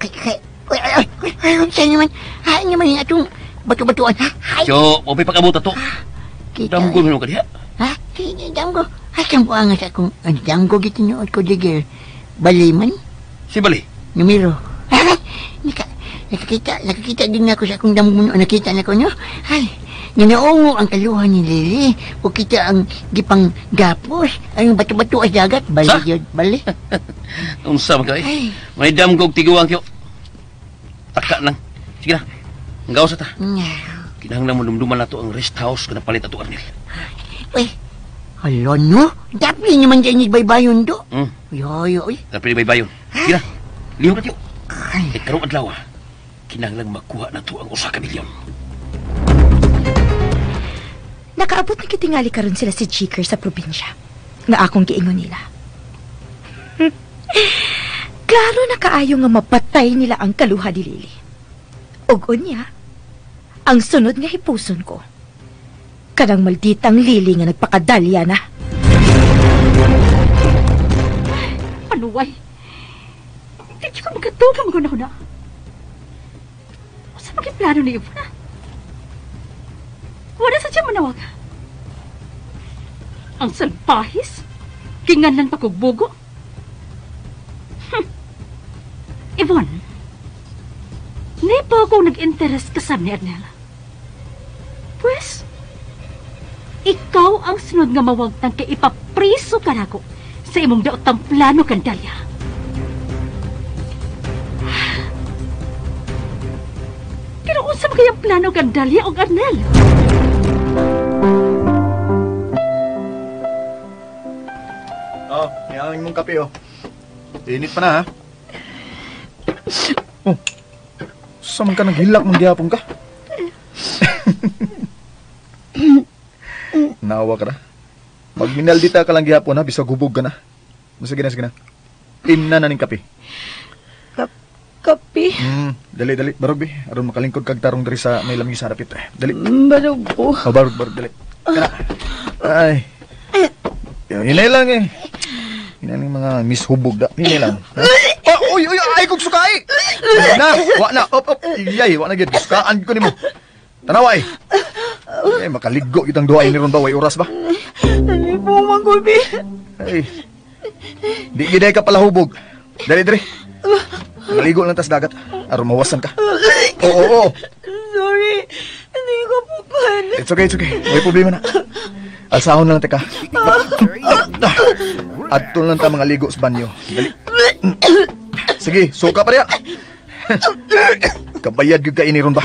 Ay, ay, ay, saan naman? Ay, naman yung atong bato-batuan, ha? Tiyo, huwag may pag-abot ato. Damgo mo ka diha. Ha? Damgo. Ay, kambuangan sa akong damgo gitinuod ko, Digger. Bali man? Si Bali? Numero. Ay, nakakita din ako sa akong damgo. Nakita na ko, no? Ay, nanaungo ang kaluhan ni Lily. O kita ang gipang gapos. Ang bato-bato at dagat. Bali, yun. Bali. Unsa man ka, eh. May damgo tiguang, Tiyo. Taka lang. Sige na. Ang gawas ta. Kinahanglan mo dumduman na to ang rest house kung napalit ato, Arnel. Uy, hala no? Dapat naman dyan yung baybayon do. Uy, uy, uy. Dapat yung baybayon. Sige na. Lihok na, Tiyo. Eh, karong adlaw, kinahanglan makuha na to ang 1 milyon. Nakaabot na kitingali karon sila si Jicker sa probinsya. Nga akong giingon nila. Klaro na kaayo nga mapatay nila ang kaluha ni Lily. Ug unya, ang sunod nga hipuson ko, kanang malditang Lily nga nagpakadalya na. Panuway. Hindi ko magkatuga maguna-huna. Sa magiplano ni Ivona? Wala sa siya manawag. Ang salpahis? Kinganlan pa kog bugo? Yvonne, ni pa ako nag-interest ka sa ni Arnel. Pues, ikaw ang sunod nga mawagtang kay ipapriso ka nako sa imong daotang plano, Kandalia. Pero unsa man kayang plano, Gandalia og Arnel? Oh, yang imong kape oh. Init pa na ha. Oh. Sa man ka naghilak man gihapon ka? Naawa ka na. Magminaldita ka lang gihapon ha, bisag hubog ka na. Sige na, sige na. Imna na ning kape. Kape? Dali, dali. Barog, bi. Aron makalingkod kag tarong diri sa may lamisa dapit. Dali. Barog po. Oh, barog, barog, dali. Kana. Ay. Hinay lang eh. Hinay lang mga mishubog da. Hinay lang. Oh, uy, uy, ay kog sukay. Na, wa na. Op, op. Iyay, wa na gid. Sukaan ko nimo. Tanawa eh. Ay, makaligo kitang duha ni ron ba? Way oras ba? Dali po, Mang Gulbi. Ay. Di giday ka pala hubog. Dali, dali. Maligo lang tas dagat. Aron mawasan ka. Oo, oo, oo. Sorry. Hindi ko pukan. It's okay, it's okay. May problema na. Alsahon na lang, teka. Adto lang ta mga ligo sa banyo. Dali. Sige, suka pa riya. Kabayad gyud ka ini ron ba?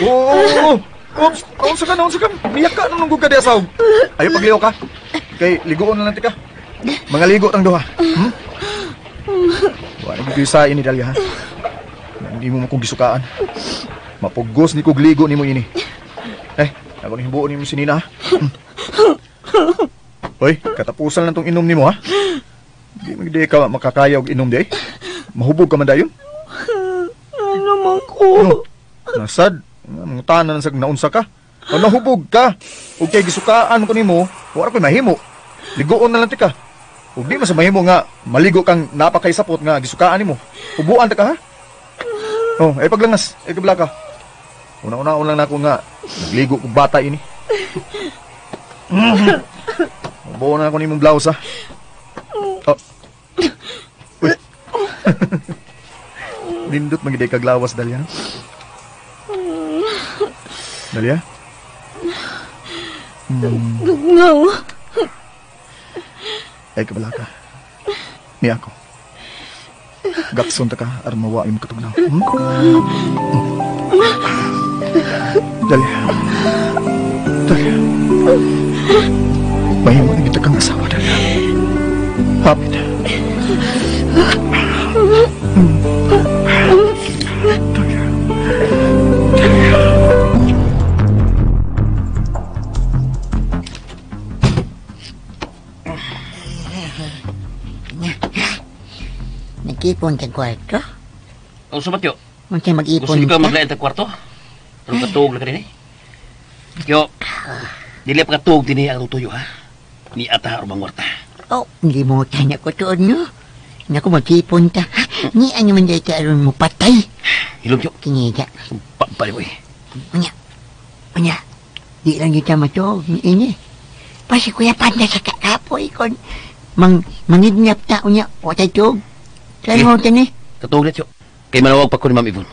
Oo. Oops, unsa ka na, unsa ka? Miyak ka nung ka diya sahog. Ayo pagliw ka. Kay ligoon na lang tika. Mga ligo tang duha. Wa na gyud sa ini Dalia ha. Hindi mo makong gisukaan. Mapugos ni kog ligo nimo ini. Eh, ako ni hibuon nimo si Nina ha. Hoy, katapusan lang tong inom nimo ha. Di man di ka makakaya og inom di. Mahubog ka man dayon. Ano man ko? No, nasad. Mga tanan sa naunsa ka. O nahubog ka. Og kay gisukaan ko nimo, wala ko'y mahimo. Ligoon na lang tika. Ug di man sa mahimo nga maligo kang napakaisapot nga gisukaan nimo. Hubuan ta ka ha. Oh, ay paglangas, ay kabla ka. Una-una lang nako nga nagligo kog bata ini. Hubuon na ako nimong blouse ha. Oh. Uy. Nindot man gid kag lawas Dalia. Dalia? No. Ay, kabala ka. Ni ako. Gakson ta ka, aron mawa imong katugnaw. Dalia. Dalia. Mahimo na kita kang asawa, Dalia. Hapit. Dalia. Dalia. Nag-ipon sa kwarto? Ang sumat yo. Unsa mag-ipon Gusto ka maglain sa kwarto? Pero katuog na ka rin eh. Yo, dili pa katuog din eh ang tutuyo ha. Ni ata o bang kwarta. Oh, hindi mo tanya ko tuon no. Naku, mag-ipon ta. Ni ano man dahil aron mo patay. Hilom yo. Kinida. Pampali mo eh. Unya, unya. Di lang kita matuog ni ini. Pasi kuya panda sa kakapoy kon. Mangidnap ta unya. Watay tuog. Kaya mo tani. Katuog na tiyo. Kay manawag pa ko ni Ma'am Yvonne.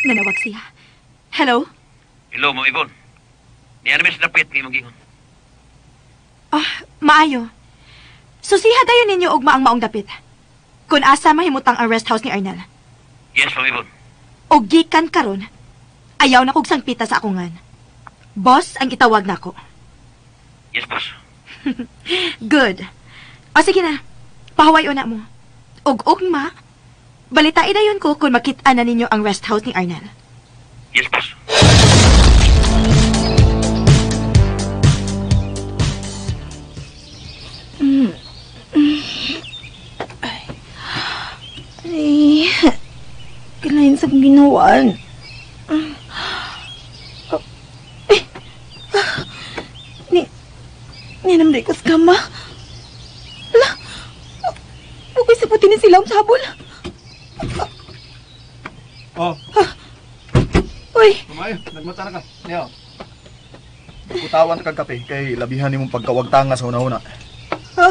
Nanawag siya. Hello? Hello, Ma'am Yvonne. Ni ano sa dapit ng imong gingon? Ah, maayo. Susiha dayon ninyo ugma ang maong dapit. Kung asa mahimutang ang rest house ni Arnel. Yes, Ma'am Yvonne. Og gikan karon, ayaw na kog sangpita sa akongan. Boss ang itawag nako. Yes, boss. Good. O sige na, pahuway una mo. Og ugma, balitain dayon ko kung makita na ninyo ang rest house ni Arnel. Ay, kailangan sa kong ginawaan. Ni naman ko sa kama. Ala, okay sa puti ni sila sa habol. Oh. Uy. Tumayo, nagmata na ka. Niyo. Kutawan ka kape kay labihan nimong pagkawagtanga sa una-una. Ha?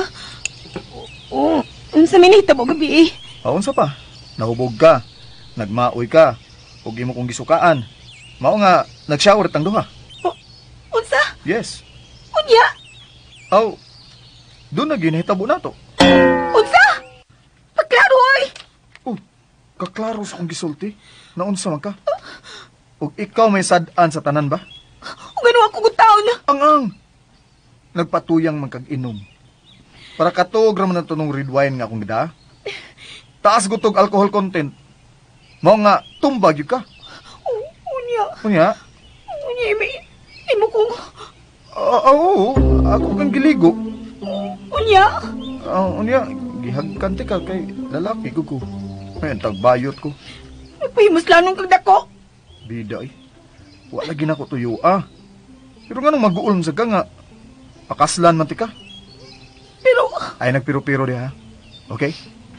Oo, unsa may nahitabo gabi eh. Ah, unsa pa? Nahubog ka, nagmaoy ka, ug imo kong gisukaan. Mao nga nag-shower tang duha. Oh, unsa? Yes. Unya? Aw, doon na ginahitabo nato. Unsa? Paklaro oy. Oh, kaklaro sa akong gisulti. Naunsa man ka? Ug ikaw may sad-an sa tanan ba? Ug ano ako gutaon? Ang-ang. Nagpatuyang man kag inom. Para katog ra man ang tunong red wine nga akong gida. Taas gutog alcohol content. Mao nga tumbag gyud ka. Oh, unya. Unya? Unya imo kong Oo, ako kang giligo. Unya? Unya, gihagkan ka kay lalaki ko ko. May tagbayot ko. Nagpahimos lanong kag dako. Bida eh. Wala lagi na ko tuyo ah. Pero nga nung mag-uulm sa ka nga, pakaslan man ti ka. Pero... Ay nagpiro-piro di ha. Okay?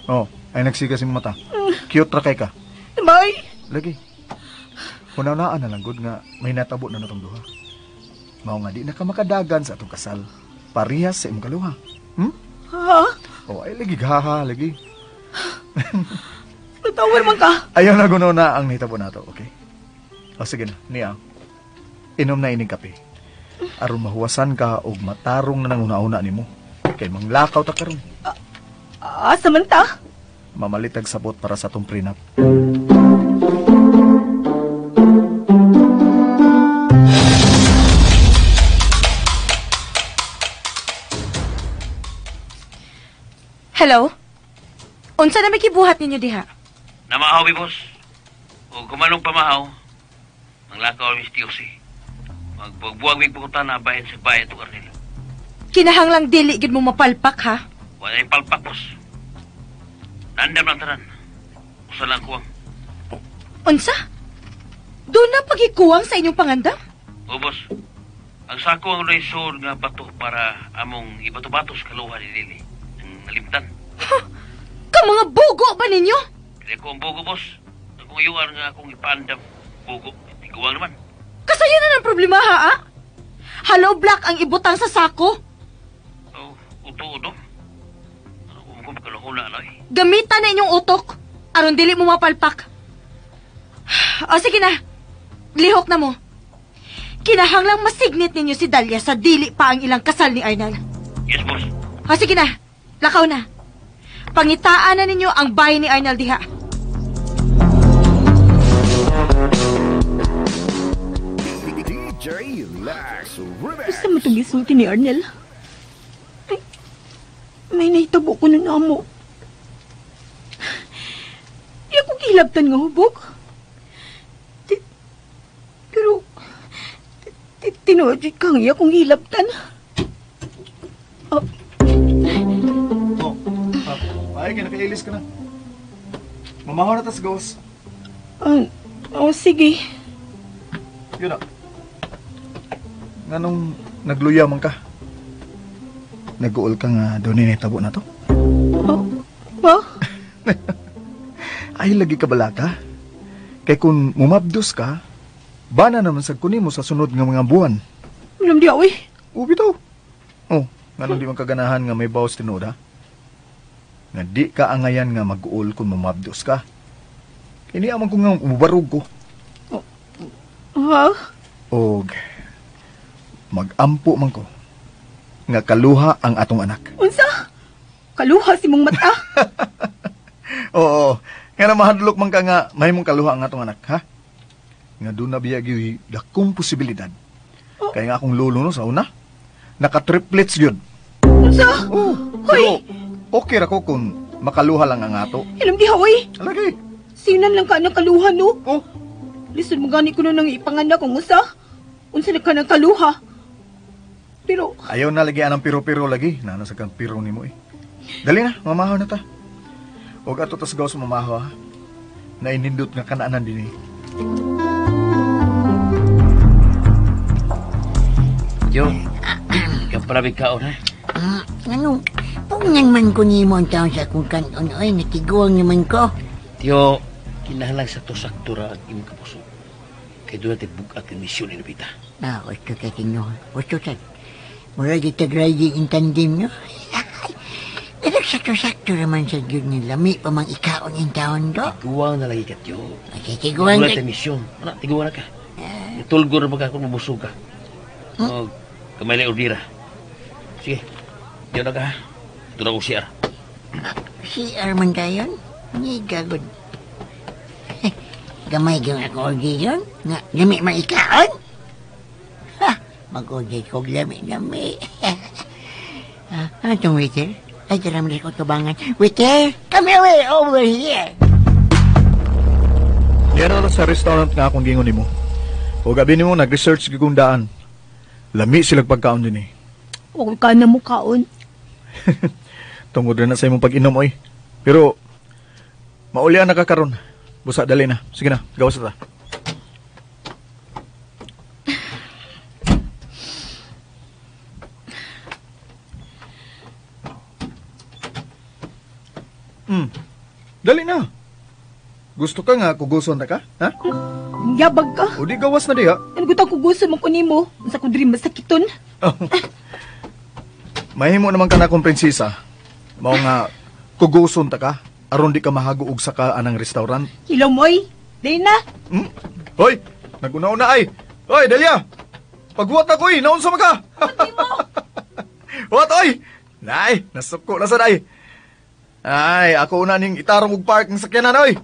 Oh, ay nagsiga si mata. Cute ra kay ka. Bye. Lagi. Una-unaan na lang gud nga may natabo na natong duha. Mao nga di na ka makadagan sa atong kasal. Parehas sa imong kaluha. Hmm? Ha? Oh, ay lagi haha, lagi. Natawar man ka. Ayaw na guno na ang nahitabo nato, okay? O sige na, niya. Inom na ining kape. Aron mahuwasan ka og matarong na nanguna-una nimo. Kay manglakaw ta karon. Asa man ta? Mamalitag sabot para sa atong prenup. Hello? Unsa na may kibuhat ninyo diha? Namahaw, boss. O kumanong pamahaw, manglakaw mi si. Magbuwag-buwag mi pumunta na bahin sa bayan to Arnel. Kinahanglang dili gid mo mapalpak ha? Wala yung palpak, boss. Nandam lang tanan. Usa lang kuwang. Unsa? Doon na pagikuwang sa inyong pangandam? O, boss. Ang sako ang resor nga bato para among ibato-bato sa kaluha ni Lily. Ang nalimtan. Huh? Ka mga bugo ba ninyo? Kaya ko ang bugo, boss. Akong iyuan nga akong ipaandam. Bugo. Tiguang naman. Kasayo na ng problema, ha? Ah? Hollow block ang ibutang sa sako. Oh, uto-uto. Ano kung na eh. Gamitan na inyong utok. Aron dili mo mapalpak. O sige na. Lihok na mo. Kinahanglang masignit ninyo si Dahlia sa dili pa ang ilang kasal ni Arnel. Yes, boss. O sige na. Lakaw na. Pangitaan na ninyo ang bahay ni Arnel diha. DJ Lex Remix. Gusto mo itong gisulti ni Arnel? Ay, may nahitabo ko nun amo. Di ako gihilabtan nga hubog. Pero, tinuod kang iya kong gihilabtan. Oh. Oh, ay, kinakailis ka na. Mamaho na tas gawas. Oh, sige. Yun na. Nganong nagluya man ka? Nag-uol ka nga doon ni tabo na to? Oh, ba? Ay, lagi ka balaka. Kay kung mumabdos ka, bana naman sa kunin mo sa sunod nga mga buwan. Alam di ako eh. Ubi to. Oh, nganong di man kaganahan nga may bawas tinuod ha? Nga di ka angayan nga mag-uol kung mumabdos ka. Kini amang ko nga umubarog ko. Oh, ha? Og mag-ampo man ko nga kaluha ang atong anak. Unsa? Kaluha si mong mata? Oo. Nga na mahadlok man ka nga mahimong kaluha ang atong anak, ha? Nga doon na biya gyud dakong posibilidad. Oh. Kaya nga akong lolo no sa una, naka-triplets yun. Unsa? Oh, pero okay ra ko kung makaluha lang ang ato. Ilam di haway. Lagi. Sinan lang ka ng kaluha no? Oh. Lisod mo gani ko na nang ipanganak kung usa. Unsa na ka ng kaluha? Pero ayaw na lagi anang piro-piro lagi. Nana sa kang piro nimo eh. Dali na, mamahaw na ta. Og ato tas gawas mamaho, ha? Nainindot nga kanaanan din eh. Yo, kaparabig kaon, ha? Anong, pungnan man ko nimo ang taon sa akong kanon, oy, natiguang naman ko. Tiyo, kinahanglan sa to sakto ra ang imong kapuso. Kay doon natin bugat ang misyon ni Lupita. Ah, gusto ka kinyo. Gusto sa. Mura di tag-riding in tandem, no? Pero sakto-sakto naman sa gyud ni lami pa mang ikaon in taon do. Tiguang na lagi ka, Tiyo. Okay, tiguang Wala ka. tayo misyon. Ano, tiguang na ka. Itulgo na ba ka kung mabusog ka? O, kamay lang ordira. Sige, diyo na ka, ha? Ito na ko CR. CR man kayon? Ni gagod. Gamay gyud ako order yun. Nga, lami man ikaon? Ha, mag-order ko lami-lami. Ano itong waiter? Ay, tara mo ko tubangan. Waiter, come here, over here. Diyan na sa restaurant nga akong gingon nimo. O gabi nimo nag-research gyud kong daan. Lami silag pagkaon din eh. Huwag ka na mukaon. Tungod na sa imong pag-inom oy. Pero maulian na ka karon. Busa dali na. Sige na, gawas na ta. Dali na. Gusto ka nga kuguson ta ka? Ha? Yabag ka. O di gawas na diha. Ano gusto kuguson mo ko nimo? Unsa ko diri masakiton? Oh. Mahimo naman ka na akong prinsesa. Mao nga kuguson ta ka aron di ka mahago og saka anang restaurant. Hilaw moy. Dali na. Hoy, naguna-una ay. Hoy, Delia. Pagbuhat na ko eh, naunsa man ka? What oy? Nay, nasuko na sad ay. Ay, ako una ning itarong og park ng sakyanan oy.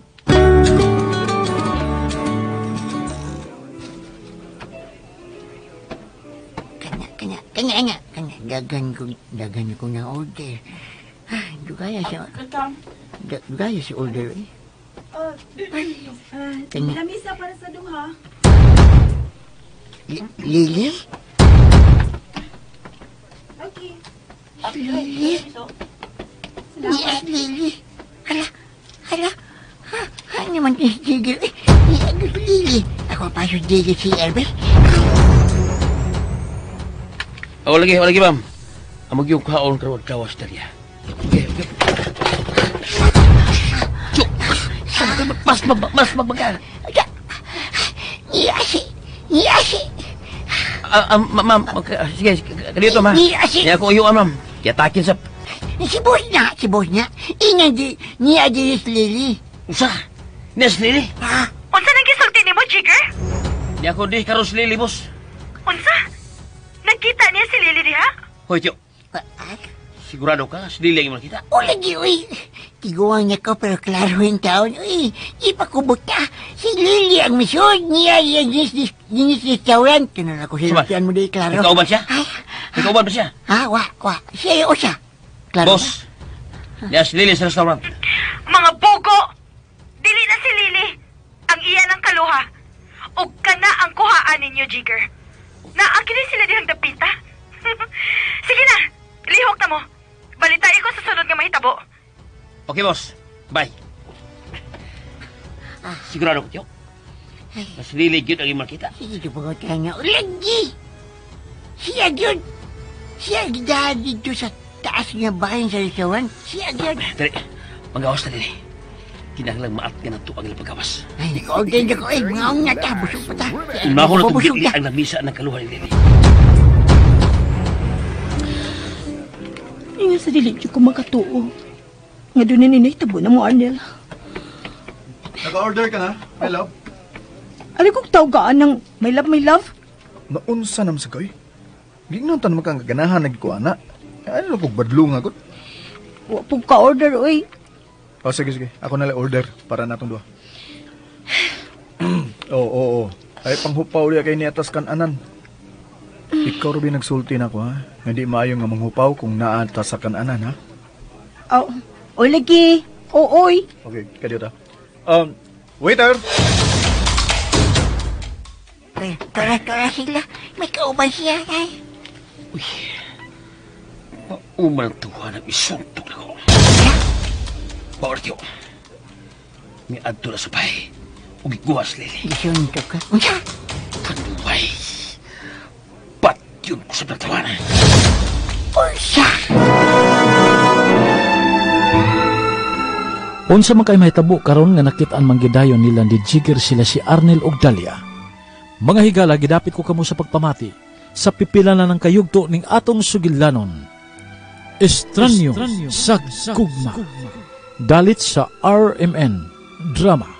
Kana, kana, kana, kana, kana. Dagan ko na order. Ah, dugaya siya. Dugaya si order eh. Kana. Lamisa para sa duha. Lily? Okay. Lily? Yes, Lily. Hala, hala. Ha, ano naman si Jigger? Eh, Lily. Ako pa si Jigger si Elvis. O, lagi, o, lagi, ma'am. Ang magyong kaon karon gawas dali. Okay, okay. Cuk! Mas, mas magbagal. Niyasi! Niyasi! Ma'am, okay, sige, kadito, ma. Niyasi! Niya ako uyuan, ma'am. Kiyatakin sa... Si boss na, si boss niya. Ina di, niya di si Lily. Usa? Niya si Lily? Ha? Unsa nang gisulti nimo, Jigger? Niya ako di karon si Lily, boss. Unsa? Nagkita niya si Lily diha? Hoy, Tiyo. Sigurado ka, si Lily ang imong nakita? O lagi, uy. Tiguan niya ko, pero klaro yung taon. Uy, di pa kubot ka. Si Lily ang misyon. Niya, niya, niya, niya, restaurant. Tinan ako Suman. siya mo di, klaro. Ikaw ba siya? Ay. Ikaw ba siya? Ha, wa, wa. Siya o siya. Klaro. Boss, niya si Lily sa restaurant. Mga bugo! Dili na si Lily. Ang iya ng kaluha. Og kana ang kuhaan ninyo, Jigger. Naakini sila dihang dapita. Sige na, lihok na mo. Balita ko sa sunod nga mahitabo. Okay, boss. Bye. Sigurado ko, Tiyo. Mas Lily gyud ang imong nakita. Sige, tupagot nga. Lagi! Siya gyud. Siya gidaan dito sa taas nga bahay sa restaurant. Siya gyud. Dali, magawas na din eh. Kinahanglang maat ka na ito ang ilang paggawas. Ay, nag-order na ko. Ay, mga nga ta. Busog pa ta. Unahon na itong Busog gitli ta. ang lamisa ng kaluhan ni Lily. Ingat sa dili ko makatuo. Nga doon na ninay tabo na mo, Arnel. Naka-order ka na, my love? Ano kong tawgaan ng my love, my love? Naunsa nam sa koy? Gingnon tan makang ganahan nagkuana. Ano kog badlo nga gud? Wa po ka-order, oy. Oh, sige, sige. Ako na lang order para natong duha. Oo, oo, oo. Ay, panghupaw liya kay niatas kananan. Ikaw, Ruby, nagsulti na ako, ha? Hindi maayo nga manghupaw kung naata sa kananan, ha? Oh, oy, lagi. Oo, oy. Okay, kadiyo ta. Waiter! Tara, tara sila. May kauban siya, ay. Uy. Mauman ang tuwa ng isuntok na ko. Power tiyo. May adto na sa bay. Ug iguwas Lily. Gisunto ka. Unsa? Kanuway. Patyon ko sa natawanan. Unsa? Unsa man kay mahitabo karon nga nakit-an man gidayon nila ni Jigger sila si Arnel og Dalia. Mga higala, gidapit ko kamo sa pagpamati sa pipila na ng kayugto ning atong sugilanon. Estranyo sa Gugma. Dalit sa RMN Drama.